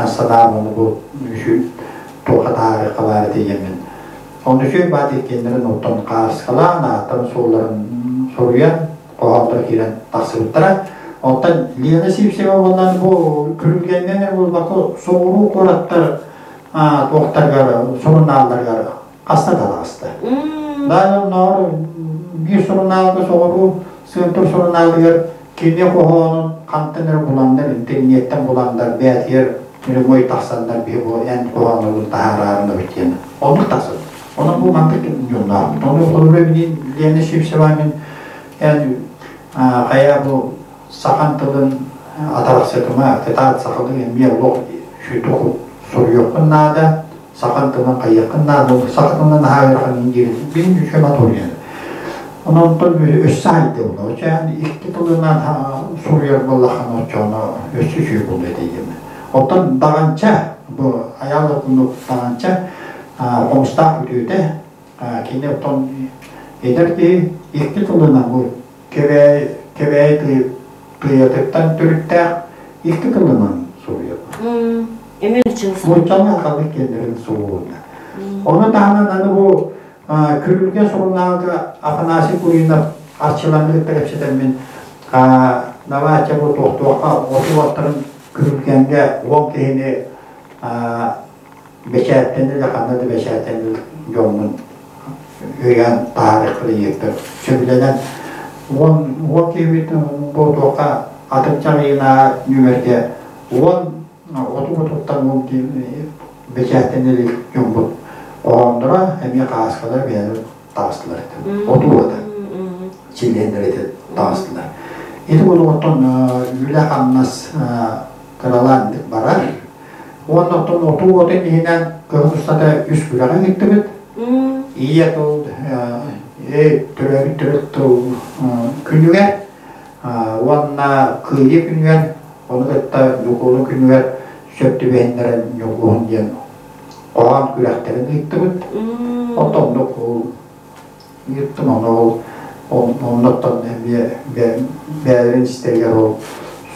санаам ону бу үсү туохха таһаарыахха баар этэ диэммин Ону үчүгэй баат иккиэннэрин оттон хааскалаан, ааттарын суолларын суруйан, хоһоонтон киирэн тахсыбыттара. Оттон Лена Сивцева уонна бу күрүлгэннэн эрэ буолбакка соҕуруу куораттар туохтарыгар, сурунаалларыгар хаста да таҕыста. Даже оннооҕор биир сурунаалга соҕуруу Центр сурунаалыгар кини хоһоонун хантан эрэ буланнар, интернеттэн буланнар, бэйэтигэр прямой тахсаннар биһи бу эн хоһооннорун таһаараарын эбит диэн. Оннук тахсар. Онон бу мантык дьонноохпут. Ону холобура билин Лена Сивцева мин эн хайа бу сахан тылын атарахсытыма, кытаат сахалыы эмиэ олох сүтүк суруйуоххун наада, сахан тылын хайыаххын наада, саха тылынан наһаа ыарахан диир бин үчүгэй матуруйан. Онон өссө айды була. Оччоон икки тылынан суруйар буоллаххына оччоно өссө үчүгэй буолуо этэ диэн. Оттон даҕанча, бу Айаал курдук даҕанча хомустаах үтүөтэ кини оттон эдэр киһи икки тылынан бу кэбээйи кэбээйи тыйатыттан төрүттээх икки тылынан суруйар. Нууччалыы сахалыы киэннэрин суруйда. Ону таһынан аны бу Күрүлгэн сурунаалга Афанасий Куринов арчыланны кытта кэпсэтэммин давайте бу туохтуохха оту Күрүлгэҥҥэ 10 киһини бэчээттэнэр ханна да бэчээттэнэр дьоммун өйөөн таһаарыахпыт диэбиттэр сөбүлэнэн 10 киһибит бу туохха атырдьах ыйынаа нүмергэ 10 оту отуттан 10 киһи бэчээттэнэр дьоммут хоһоонноро эмиэ хааскалар бэйэлэр таҕыстылар этэ оту уота чилиэннэр ити таҕыстылар ити курдук үлэ-хамнас кыралаан барар. Уонна оттон отуу отун иһинэн кыһын устата үс күрэҕи ыыттыбыт. Ийэ тыл, төрөөбүт төрүт тыл күнүгэр уонна Кыайыы күнүгэр, ону кытта Ньукуолун күнүгэр сөп түбэһиннэрэн Ньукуолун диэн хоһоон күрэхтэрин ыыттыбыт. Оттон оннук ыыттым, ону ол оннуттан эмиэ бэйэлэрин истэригэр ол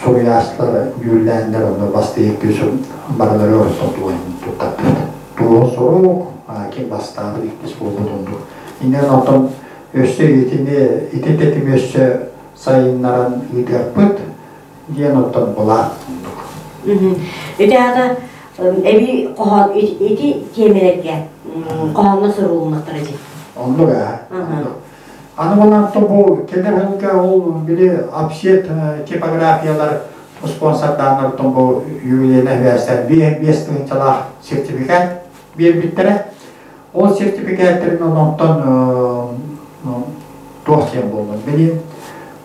суруйааччылар дьүүллээннэр онно бастыйык күсүн барылары оттон тугун туттарбыт. Туох сурук, ким бастаабыт иккис буолбут оннук. Иннин оттон өссө итини ити тэтими өссө сайыннаран ыытыахпыт диэн оттон былаан оннук. Ити аата эби хоһоон ити тиэмэлэргэ хоһоонно сурулуннахтара дии. Оннук ээ. Аны булан бу кэлэр сылга ол били обсет типографиялар спонсордааннар бу юбилейнай бээстэр 5000-лаах сертификат биэрбиттэрэ. Ол сертификаттарын онтон туох диэн буолла. Били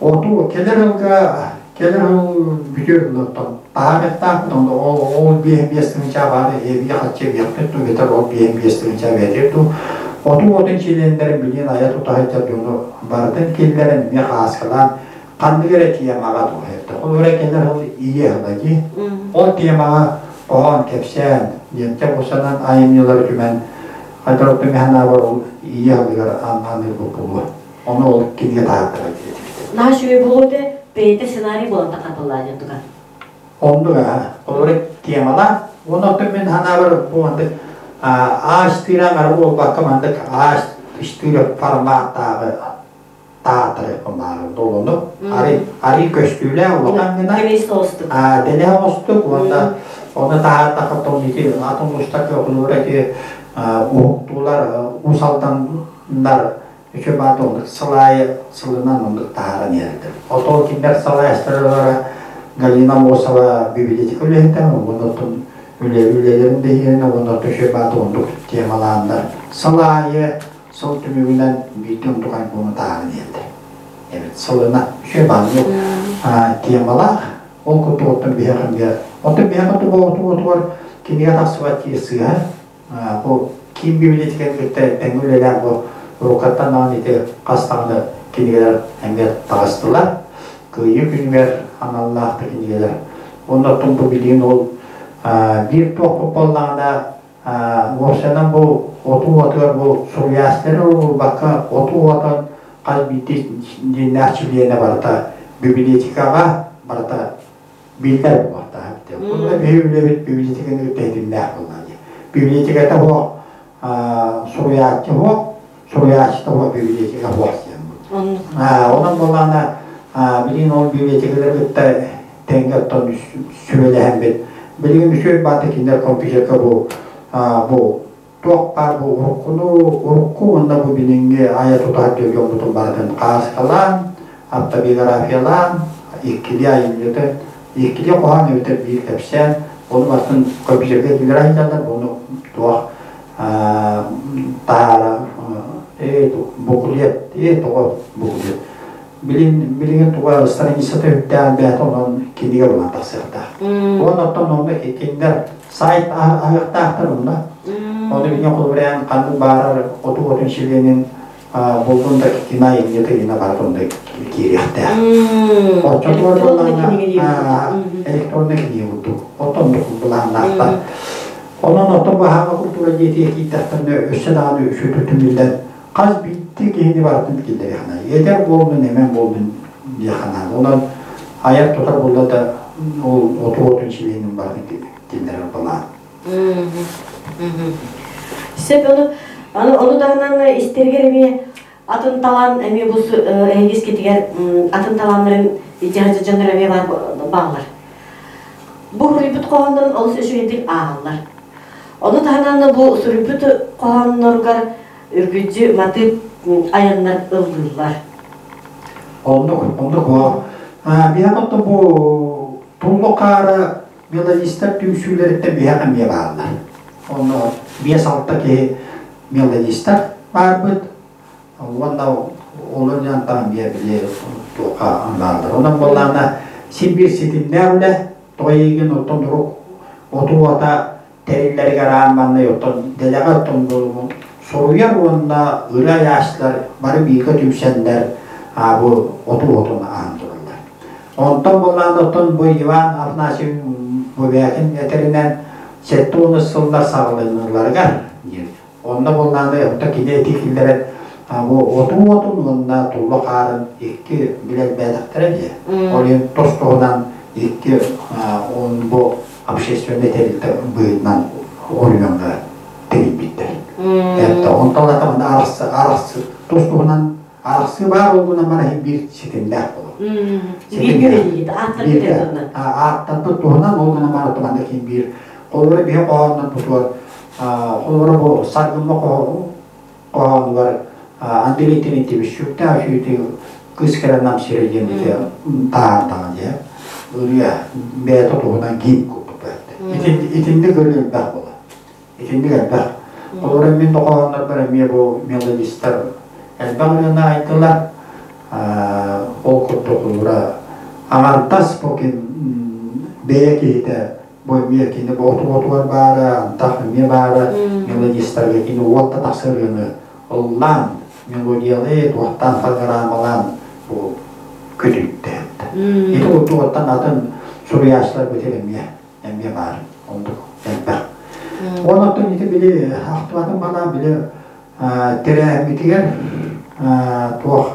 оту кэлэр сылга кэлэр сыл бүтүөр дылыттан таһаарыахтаахпын ол ол 55 тыһыынча баар эбии хаччы эбиэхпит ту бэтэр ол 55 тыһыынча бэтир ту оту отун чилиэннэрин билин айа тута сылдьар дьону барытын киллэрэн эмиэ хааскалаан ханнык эрэ темаҕа туһайда. Ол эрэ кэлэр ол ийэ ыла дии. Ол темаҕа хоһоон кэпсээн диэнтэ бусанан айымньылары түмэн хайдах түмэһэн ол ийэ ылыгар аныыр буолуо. Ону ол кинигэ таһааттара диэтибит. Наһаа үчүгэй буолуо этэ, бэйэтэ сценарий буолан тахатыллаа диэн туга. Оннук аа. Олору темалаах. Уонна оттон мин санаабар бу мандык аас тыыраан ары буолбакка мандык аас ыштыыра форматтааҕы таатары баары долону ари ари көстүүлээх улахан гына дэлэ оҥостук уонна оны таһааттаха тон ити атын устак оҕолор ити уһуктуулар уус алданнар үчү баат оннук сылаайы сылынан оннук таһааран иһэрдэр. Отол кинилэр салайааччылара Галина Амосова библиотека үлэһитэ, уонна оттон үлэ үлэлэрин да иһинэн уонна төшө баат оннук темалааннар сылаайы. Сыл түмүгүнэн биирдэ онтук альбому таһааран иһэллэр. Эбит сылына үчүгэй баанньык темалаах. Ол курдук оттон биһиэхэ эмиэ оттон биһиэхэ отугар кинигэ тахсыбат диир сыыһа. Бу киин библиотеканы кытта тэҥҥэ үлэлээх бу уруккаттан даҕаны ити хас даҕаны кинигэлэр эмиэ таҕыстылар. Кыайыы күнүгэр аналлаах да кинигэлэр. Уонна оттон бу билигин ол биир туохпут буоллаҕына уопсайынан бу отуу уотугар бу суруйааччылары уурбакка отуу уотун хас биирдии дьиҥнээх чилиэнэ барыта библиотекаҕа барыта биллэр буолуохтаах эбит. Онно биһи үлэбит библиотеканы кытта ситимнээх буолла дии. Библиотеката суох суруйааччы суох, суруйааччыта суох библиотека суох диэн. Онон буоллаҕына билигин ол библиотекалары кытта тэҥҥэ оттон сүбэлэһэммит. Билигин үчүгэй баата кинилэр компьютерга бу бу туох баар бу уруккуну урукку уонна бу билиҥҥи айа тутар дьоммутун барытын хааскалаан, автобиографиялаан, иккилии айымньыты, иккилии хоһоон эбэтэр биир кэпсээн, ону барытын компьютерга киллэрэ сылдьаллар, ону туох таһаара буклет, тоҕо буклет билин билигин туга страницата үрдээн бэйэтэ онон кинигэ булан тахсыахтаах. Уонна оттон онно кинилэр сайт аһыахтаахтар онно. Ону билигин холобураан ханнык баарар оту отун чилиэнин булдун да кина инньэ ина барат онно киириэхтээх. Оччотугар буоллаҕына электронный кинигэ курдук. Оттон былааннаахтар. Онон оттон баһаама культура диэтигэ киирдэхтэринэ өссө даҕаны үчүгэй түмүллэн хас биирдии киһини барытын киллэриэххэ эдэр буоллун, эмэн буоллун диэххэ наада. Онон айар тутар буолла да ол оту-отун чилиэнин барытын киллэрэр былаан. Сөп, ону аны ону таһынан истэригэр эмиэ атын талаан эмиэ бу эһиги искитигэр атын талааннарын итиһэ дьоннор эмиэ бар бааллар. Бу суруйбут хоһооннорун олус үчүгэйдик ааҕаллар. Ону таһынан бу суруйбут хоһоонноругар үргүдьү матыып айаннар ыллыыллар. Оннук, оннук буо. Биһиэхэ оттон бу Туллукаара мелодистар түмсүүлэриттэн биһиэхэ эмиэ бааллар. Онно 5-6 киһи мелодистар баарбыт. Уонна олор дьантан эмиэ били туохха бааллар. Онон буоллаҕына син биир ситимнээх үлэ, тоҕо эйигин оттон турук оту уота тэриллэригэр аан маҥнай оттон дэлэҕэ оттон суруйар уонна ырыа айааччылар бары бииргэ түмсэннэр бу оту отун аан тураллар. Онтон буоллаҕына оттон бу Иван Афанасьевич Бубякин этэринэн 70 сыллар саҕаланыыларыгар диир. Онно буоллаҕына оттон кини этии киллэрэн бу отуу отун уонна тулла хаарын икки билэрбээтэхтэрэ дии. Ол иһин тус туһунан икки бу общественнай тэрилтэ быһыытынан оройуоҥҥа тэрийбиттэр. Это онтон ата арахсы арахсы тус туһунан арахсыы баар буолгунан бара биир ситимнээх болор. Биир ааттарбыт туһунан ол гынан бара туманда ким биир холобура биһи хоһооннор бутуар холобура бу саргымма хоһоонугар Андрей Терентьевич Сүрдээх үчүгэй кыыс кэлэн нам сирэ диэн ити таһаардаҕа дии ырыа бэйэтэ туһунан гимн курдук бэйэтэ итинник ырыа элбэх буолар итинник элбэх холобура мин хоһооннорбор эмиэ бу мелодистар элбэх ырыаны айдылар ол курдук холобура аҥардас бу ким бэйэ киһитэ бу эмиэ кини оту-отугар баара, антах эмиэ баара, мелодистарга кини уот да тахсар ырыаны ыллаан, мелодиялыы, туохтаан программалаан бу көтүттээтэ. Ити курдук атын суруйааччылар битир эмиэ эмиэ баар, оннук элбэх. Онон ити били ахтыбатым бала били тэрээһиммитигэр туох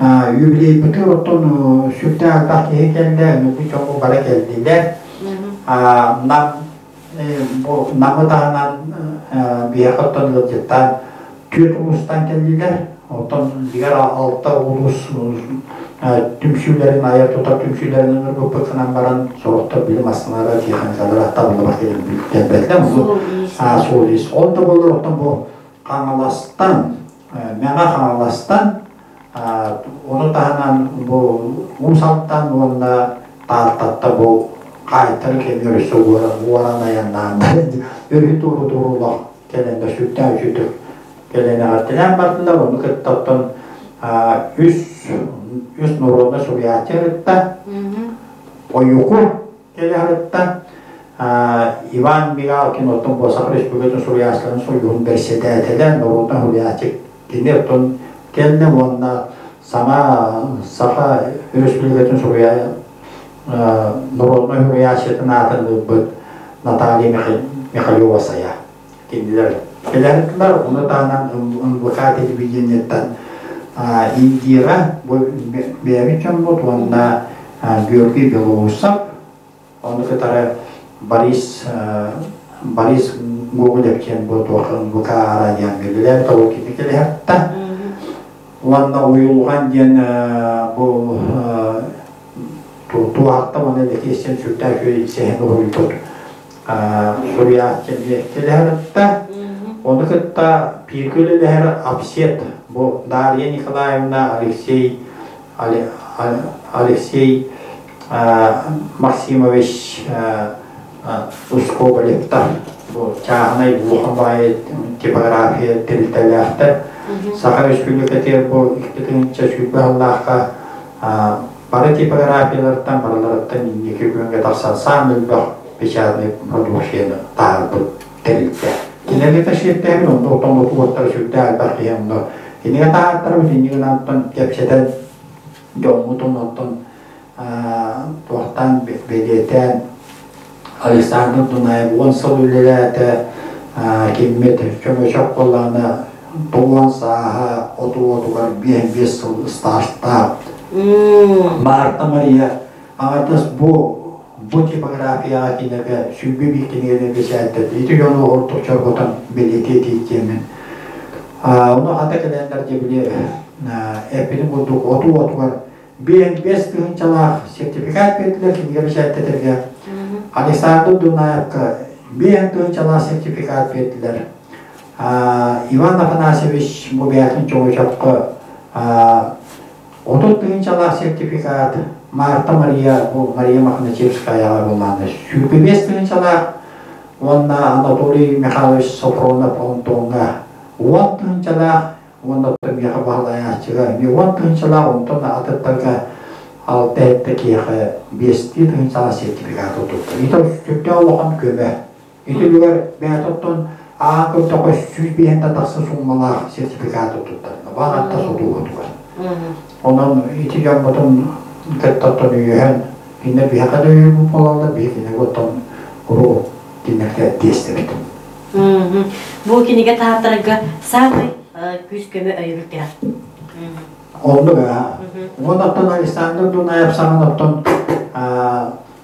юбилейбытыгар оттон сүрдээх элбэх киһи кэллэ, үҥкүү чоҥу бары кэллилэр. Нам бу Намы таһынан биһиэхэ оттон ыалдьыттаан түөрт улуустан кэллилэр. Оттон дигэр алта улуус түмсүүлэрин айар тутар түмсүүлэрин ыҥырбыппыт гынан баран сорохтор били массыыналара тиэхиньикалара табыллыбат кэлэн кэлбэтилэр. Суол-иис. Ол да буоллар оттон бу Хаҥаластан, Мэҥэ Хаҥаластан, ону таһынан бу Уус Алтан уонна Тааттатта бу хаайтары кэмигэр өссө уоран айаннаан өрүһү туору-туору олох кэлэн да сүрдээх үчүгдүк. Кэлэн эҕэрдэлээн бардылар, ону кытта оттон үс үс норуодунай суруйааччы ырытта, Ойуку кэлэ ырытта, Иван Мигалкин оттон бу Саха Республикатын суруйааччыларын союһун бэрэссэдээтэлэ, норуодунай суруйааччы кини оттон кэллэ уонна саҥа Саха Республикатын суруйа норуодунай суруйааччытын аатын ылбыт Наталья Михалева-Сайа кинилэр кэлэрдилэр. Ону таһынан НВК телевидениеттан Индира бу бэйэбит дьоммут уонна Георгий Белоусов, ону кытары Борис Борис Гоголев диэн бу туох НВК араадьыйан биллилэр, того кини кэлиһэртэ. Уонна Уйулҕан диэн бу туохта уонна Лэкиэстэн сүрдээх үчүгэй сэһэн уһуйбут суруйааччы кэлэһэртэ. Ону кытта бииргэ үлэлэһэр Апсет, бу Дарья Николаевна, Алексей Алексей Максимович Ускоболевтар, бу чааһынай улахан баайы типография тэрилтэлээхтэр. Саха Республикатыгар бу 2020 сыллаахха бары типографиялартан барыларыттан инники күөҥҥэ тахсан саамай элбэх печатнай продукцияны таһаарбыт тэрилтэ. Кинилэргэ сиэттээбин онно отон отуоттара сүрдээх элбэх киһи онно кинигэ таһаартарабыт иннигин антон кэпсэтэн дьоммутун оттон туохтаан бэлиэтээн Александр Дунаев 10 сыл үлэлээтэ киммит чөмөчөх буоллаҕына туон сааһа оту-отугар 5 сыл ыстаастаах Марта Мария аҥардас бу бу типографияҕа кинигэ сүүрбэ биир кинигэни бэчээттэтэ ити дьону ордук чорботон бэлиэтии тиийдиэмин ону хата кэлэннэр дьэ били эппитим курдук оту-отугар 5 тыһыынчалаах сертификат биэрдилэр кинигэ бэчээттэтэргэ. Александр Дунаевка 5 тыһыынчалаах сертификат биэрдилэр. Иван Афанасьевич Бубякин Чоҕучокко 30 тыһыынчалаах сертификат, Марта Мария, бу Мария Мохначевскаяҕа буоллааны 25 тыһыынчалаах уонна Анатолий Михайлович Софронов Онтуоҥҥа 10 тыһыынчалаах уонна оттон миэхэ баһылайааччыга эмиэ 10 тыһыынчалаах, онтон атыттарга алта-сэттэ киһиэхэ 5 тыһыынчалаах сертификат тутта. Ити сүрдээх улахан көмө. Ити үлүгэр бэйэтэ оттон аан көрдөххө 105 тахса сууммалаах сертификат туттарна. Баҕатта сотуугутугар. Онон ити дьоммутун кытта оттон өйөһөн, кинилэр биһиэхэ да өйөбүл буолаллар, биһи кинилэргэ оттон куруук кинилэргэ тиэстэбит. Бу кинигэ таһааттарга саамай күүс-көмө өйөбүл тирэх. Оннук аа. Уонна оттон Александр Дунаев саҥан оттон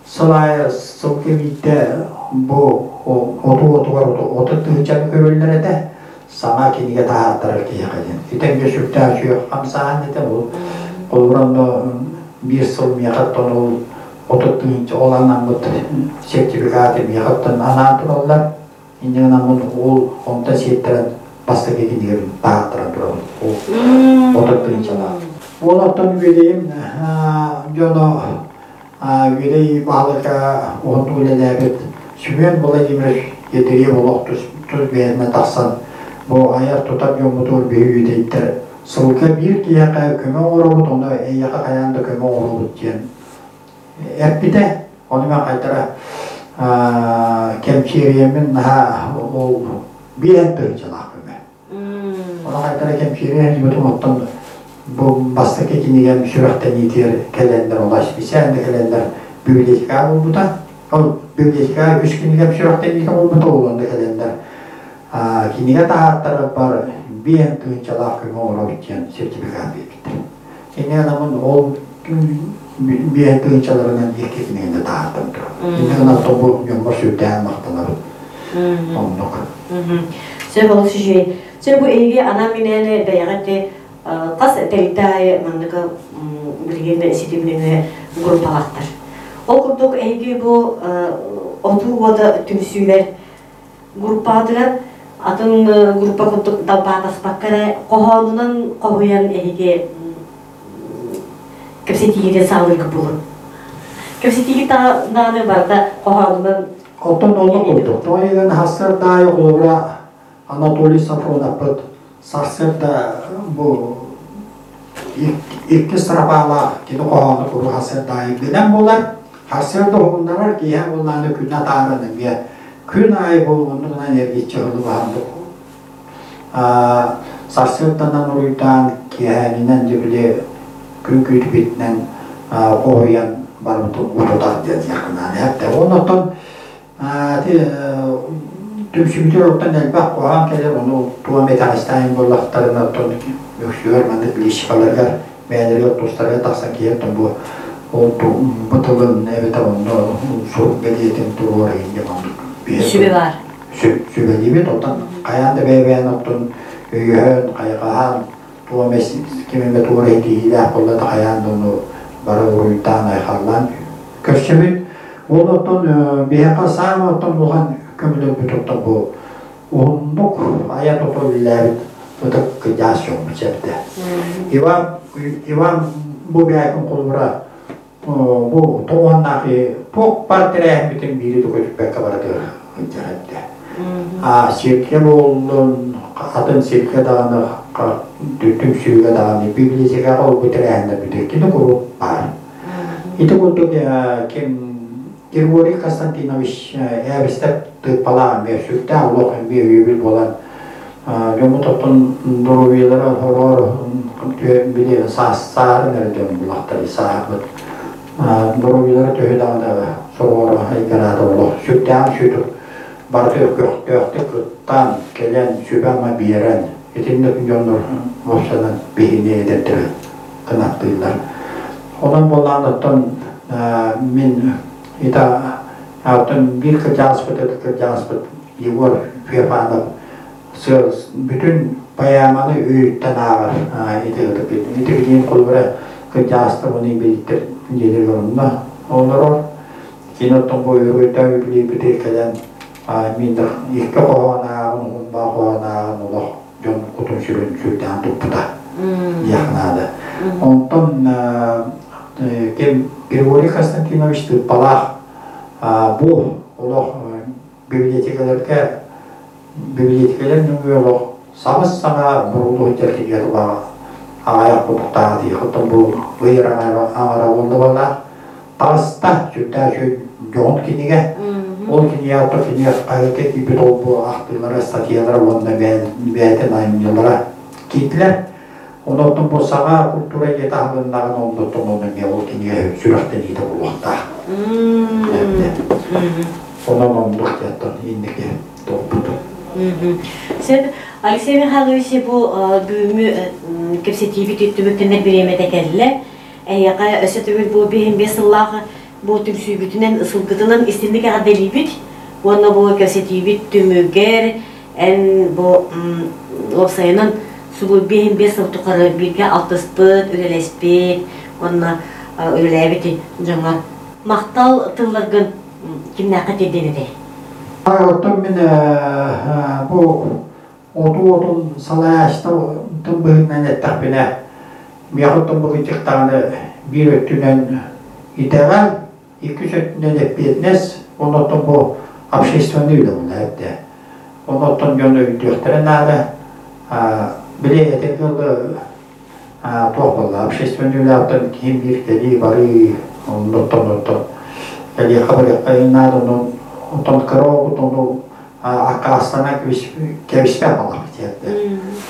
сыл аайы сыл кэбиитэ бу оту отугар 30 тыһыынчаны көрөллөр этэ. Саҥа кинигэ таһааттарар киһиэхэ диэн. Итэнгэ сүрдээх үчүгэй хамсааһын этэ. Ол холобура онно биир сыл миэхэ оттон ол 30 тыһыынча ол анаммыт сертификаты миэхэ оттон анаан тураллар. Инньэ гынан ол онтон сиэттэрэн бастакы кинигэбин таһааттаран турабын. Ол 30 тыһыынчалаах. Ол оттон үөдэйим дьоно Үөдэй баһылыка уһуннук үлэлээбит Семен Владимирович Ядреев олох тус бэйэтинэн тахсан бу айар-тутар дьоммутугар биһи үөдэйдэр сылга биир киһиэхэ көмө оҥоробут, ону эйиэхэ хайаан да көмө оҥоробут диэн эппитэ. Ону мен хайдара кэмчиэрийэммин наһаа ол 5 тыһыынчалаах көмө. Ону хайдара кэмчиэрийэн дьибитим оттон бу бастакы кинигэм сүрэхтэниитигэр кэлэннэр, ол специально кэлэннэр библиотека буолбута. Ол библиотека үс кинигэм сүрэхтэниитэ буолбута, ол онно кэлэннэр кинигэ таһааттарбар 5 тыһыынчалаах көмө оҥоробут диэн сертификат биэрбиттэр. Инньэ гынан ол 5 тыһыынчаларынан икки кинигэни таһаартан турар. Инньэ гынан бу дьоммор сүрдээн махтанабын. Оннук. Сөп олус үчүгэй. Сөп бу эһиги анаан минээн бэйэҕит хас тэрилтэ аайы маннык билигин ситимнэҥэ группалаахтар. Ол курдук эһиги бу отуу уота түмсүүлэр группаҕытыгар атын группа курдук далбаатаспакка эрэ хоһоонунан хоһуйан эһиги кэпсэтиигитин саҕалыырга буолун. Кэпсэтиигит даҕаны барыта хоһоонунан Оттон оннук курдук. Тоҕо хассардаайы холобура Анатолий Сафроновпыт Сарсыарда бу икки стропалаах кини хоһоону куру сарсыарда аайы билэн буолар. Сарсыарда уһуннарар киэһэ буоллаҕына күнү атааран эмиэ күн аайы буолуоннугунан эргиччи ылыбаһан сарсыарданан уруйдаан киэһээнинэн дьэ били күн күүтүбүтүнэн хоһуйан барыбытын утутар диэн диэххинаан эптэ. Оннуттан түмсүүтүгэр оттон элбэх куһаҕан кэлэр, ону туом итэҕэстээн буоллахтарына, оттон үксүгэр маннык личикаларыгар бэйэлэригэр тустарыгар тахсан киһи оттон бу ол бу тылын эбэтэр онно сурук бэлиэтин туруор иһин оннук сүбэ баар. Сүбэлиибит, оттон хайаан да бэйэ-бэйэни оттон өйөһөн, хайҕаһан, туом ким эмэ туора иһитиилээх буолла да хайаан да ону бары уруйдаан, айхаллаан көрсөбүт. Ол оттон биһиэхэ саамай оттон улахан көмөлөрбүт оттон бу уһуннук айа-тута үлэлээбит ытык кыдьаас дьоммут сэрдэ. Иван Иван бу бэйэтин холобура бу тоҕуоннаах туох бар тэрээһиммитин биири да көтүппэккэ барытыгар сылдьар этэ. А сиргэ буоллун, атын сиргэ даҕаны, түмсүүгэ даҕаны, библиотекаҕа ол бу тэрээһиннэрбит кини куруук баар. Ити курдук ким Григорий Константинович Ээбистэр тыыппалаах эмиэ сүрдээх олох эмиэ өйөбүл буолан дьоммут оттон доруобуйалара хороор били сааһын эрэ дьон булахтар сааһырбыт доруобуйалара төһө даҕаны сороҕор айгараата олох сүрдээх сүтүк барыта көхтөөхтүк кыттан кэлэн сүбэ-ама биэрэн итинник дьоннор уопсанан биһини эдэрдэрэ кынаттыыллар. Онон буоллаан оттон мин ита оттон биир кырдьаҕаспыт ытык кырдьаҕаспыт Егор Феофанов бүтүн поэманы өйүттэн ааҕар ити ытык ити билигин холобура кырдьаҕастар уну билиттэр дьиэлэригэр онно олорор. Кини оттон бу өрүөйдөөх билиибитигэр кэлэн мин икки хоһоон ааҕын, уһунбаа хоһоон ааҕын олох дьон кутун-сүрүн сүрдээн туппута диэх наада. Онтон ким Григорий Константинович Тыыппалаах бу олох библиотекаларга библиотекалар нөҥүө олох сабыс-саҥа бурулу сылдьар кинигэ тулаҕа аҕайах кутуктааҕы тиийэ оттон бу ый аҥара буолла буоллаах таҕыста сүрдээх үчүгэй дьоһун кинигэ. Ол кинигэ ото кинигэ хаһыакка киирбит ол-бу ахтыылара, статьялара уонна бэйэтин айымньылара киирдилэр. Онон бу саҥа культура эйгэтэ аһылыннаҕына оннуттан онно эмиэ ол кинигэ сүрэхтэниитэ буолуохтаах. Онон оннук диэттэн инники туохпутун. Сөп. Алексей Михайлович бу бүгүҥҥү кэпсэтиибит түмүктэнэр бириэмэтэ кэллэ. Эһиэхэ өссө төгүл бу биһин биэс сыллаах бу түмсүүгүтүнэн, сылгытынан истинник эҕэрдэлиибит уонна бу кэпсэтиибит түмүгэр эн бу уопсайынан субу биэһин биэс сыл тухары бииргэ алтыспыт, үлэлэспит уонна үлэлээбит дьоҥҥор махтал тылларгын кимнээххэ тиэрдиэн этэй? Оттон мин бу оту отун салайааччытын быһыытынан эттэхпинэ, миэхэ оттон бу даҕаны биир өттүнэн итэҕэл, иккис өттүнэн эппиэтинэс, уонна оттон бу общественный үлэ буолла эбитэ. Онно оттон дьон өйдүөхтэрэ наада. Били этэргэ дылы туох буолла общественный үлэҕиттэн киһим биир кэлии барыы оннуттан оттон кэлиэххэ барыахха наада онон оттон кыра оҕобут ону аккаастанан кэбиспэт балах диэттэ.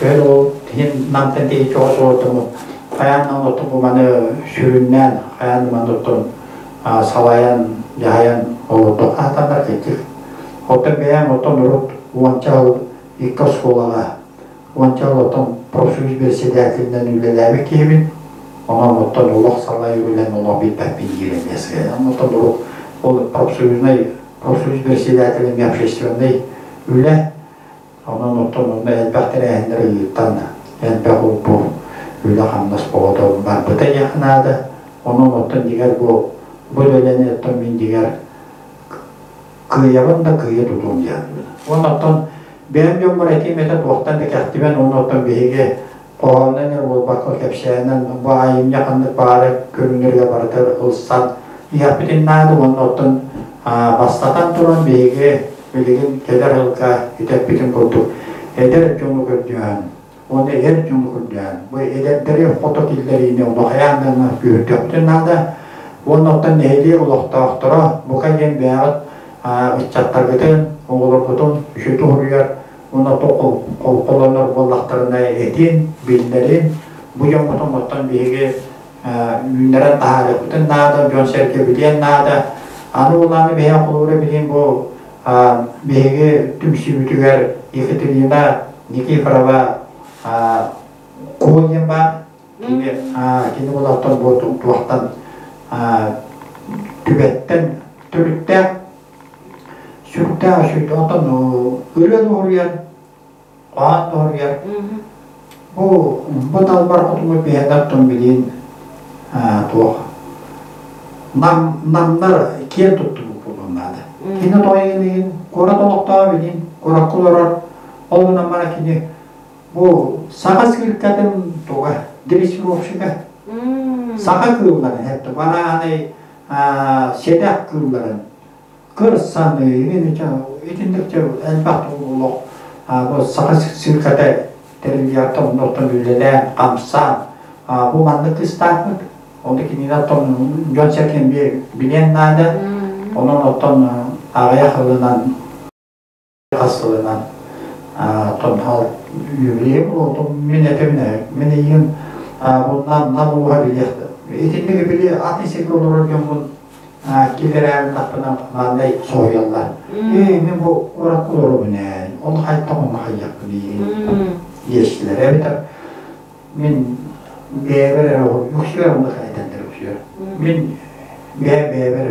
Төһө ол иһин намтан тиһи чоҕос олортому хайаан да оттон бу маны сүрүннээн хайаан да маны оттон салайан дьаһайан олордох аатаннар кырдьык. Оттон бэйэм оттон урут уонча сыл икки оскуолаҕа уонча сыл оттон профсоюз председателинэн үлэлээбит киһибин. Онон оттон олох салай үлэн олох билбэппин диир эмиэ сыһыан. Оттон урут ол профсоюзнай профсоюз председателин общественнай үлэ онон оттон онно элбэх тэрээһиннэр ыйыттан элбэх ол-бу үлэ-хамнас оҕото барбыта диэххэ наада. Онон оттон дьиҥэр бу бу үлэлэни оттон мин дьиҥэр кыайабын да кыайа тутуом диэн. Уонна оттон бэйэм дьоммор этиим этэ туохтан да кэхтибэн уонна оттон биһиги хоһоонунан эрэ буолбакка кэпсээнэн бу айымньы ханнык баара көрүҥнэргэ барыта ылсан иһэхпитин наада уонна оттон бастатан туран биһиги билигин кэлэр сылга итэппитин курдук эдэр дьону көрдөһөн. Уонна эр дьону көрдөөн, бу эдэрдэри хото киллэриини улахайаан даҕаны күүһүрдүөхпүтүн наада. Уонна оттон нэһилиэк олохтоохторо бука диэн бэйэҕит ыччаттаргытын, оҕолоргутун үчүгэй уһуруйар уонна холколонор буоллахтарына этин, биллэрин, бу дьоммутун оттон биһиги үүннэрэн таһаарыахпытын наада, дьон-сэргэ билиэн наада. Аны улааны биһиги холобура билин бу биһиги түмсүүбүтүгэр Екатерина Никифорова Куо диэн баар. Кини кини олохтон бу туохтан түбэттэн төрүттээх сүрдээх үчүгэй онтон ырыа уһуруйан Хаан тоһуйар. Бу бу талбар хотугу биһэнэр билин туох нам намнар киэн туттубут буолуон наада. Кини тоҕойын куорат олохтоох билин куоракка олорор ол гынан баран кини бу саха циркатын туга дрессировщига саха кыылларын хэтти бараанай сэдэх кыылларын Кырсаны, итинник элбэх олох бу саха цирката тэриллиэхтэн оннуттан үлэлээн, хамсаан бу маннык кыстаахпыт. Онно кинини оттон дьон сэргэн билиэн наада. Онон оттон аҕыйах ылынан хас сылынан оттон юбилей буолуо мин этим мин эйигин бу нам ууһа билиэх итинник били атын сиргэ олорор дьоммун киллэрээбин маннай соһуйаллар ээ мин бу куоракка олоробун ээ ол хайтах онно хайыахпын диэччилэр эбэтэр мин бэйэбэр эрэ үксүгэр онно хайдантар үксүгэр мин бэйэ бэйэбэр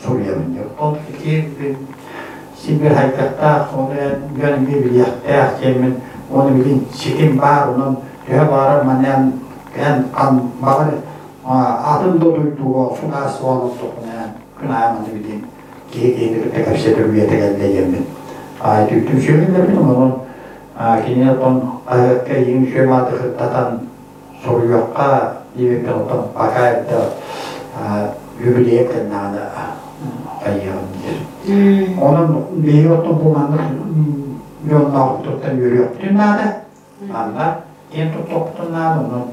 суруйабын диэн ол киһи син бир хайдахтаах ону дьон эмиэ билиэхтээх диэммин уонна билин ситим баар онон төһө баарар манан эн хан баҕар атын да дойдуга судаас буолан тоқунаан күн аайы маны билин киһи киһини кытта кэпсэтэр үйэтэ кэллэ диэммин түмсүөмүн онон кинини оттон хаһыакка иин үчүгэй мааты кыттатан суруйуохха диэбиппин оттон пока это юбилейым кэннэҕинэ хайыаҕым диир. Онон биһиги оттон бу маннык дьонноохпутуттан үөрүөхпүтүн наада. Манна киэн туттуохпутун наада. Онон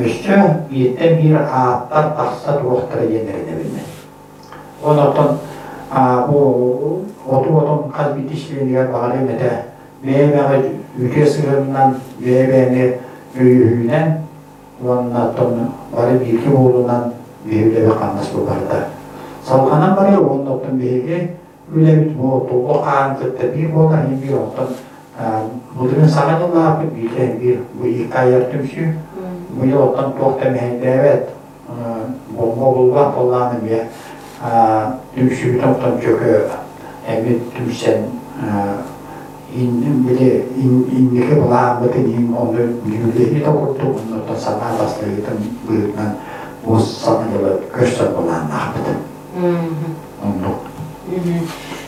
өссө бииртэн биир ааттар тахса туруохтара диэн эрэнэбин мен. Онон бу оту-отун хас биирдии чилиэнигэр баҕарыам этэ бэйэ-бэйэҕэ үтүө сыһыанынан, бэйэ-бэйэни өйөһүүнэн уонна оттон бары бииргэ буолуунан биһиги үлэбит хамнас бу барыта салҕанан барыа уонна оттон биһиги үлэбит бу туллук хаан кытта биир буолар иһин биир оттон былырыын саҥа дьыллаахпыт бииртэн биир бу икки түмсүү быйыл оттон туох да мэһэйдээбэт булма булбат буоллаан эмиэ түмсүүбүт оттон чөкө эмиэ түмсэн били инники былааммытын иһин онно дьүүллэһии да курдук оннуттан санаа бастыһыытын быһыытынан бу саҥа дьылы көрсөр былааннаахпыт. Оннук.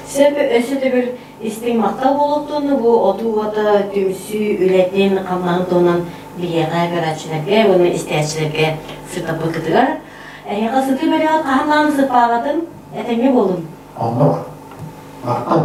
Сөп өссө төгүл истиҥ махтал буолуохтун бу отуу уота түмсүү үлэтин хамнаһын туһунан биһиэхэ көрөөччүлэргэ уонна истээччилэргэ сырдаппыккытыгар эһиэхэ сытыы бөлөҕө хаһан даҕаны сыппаабатын этэҥҥэ буолун. Оннук. Махтал.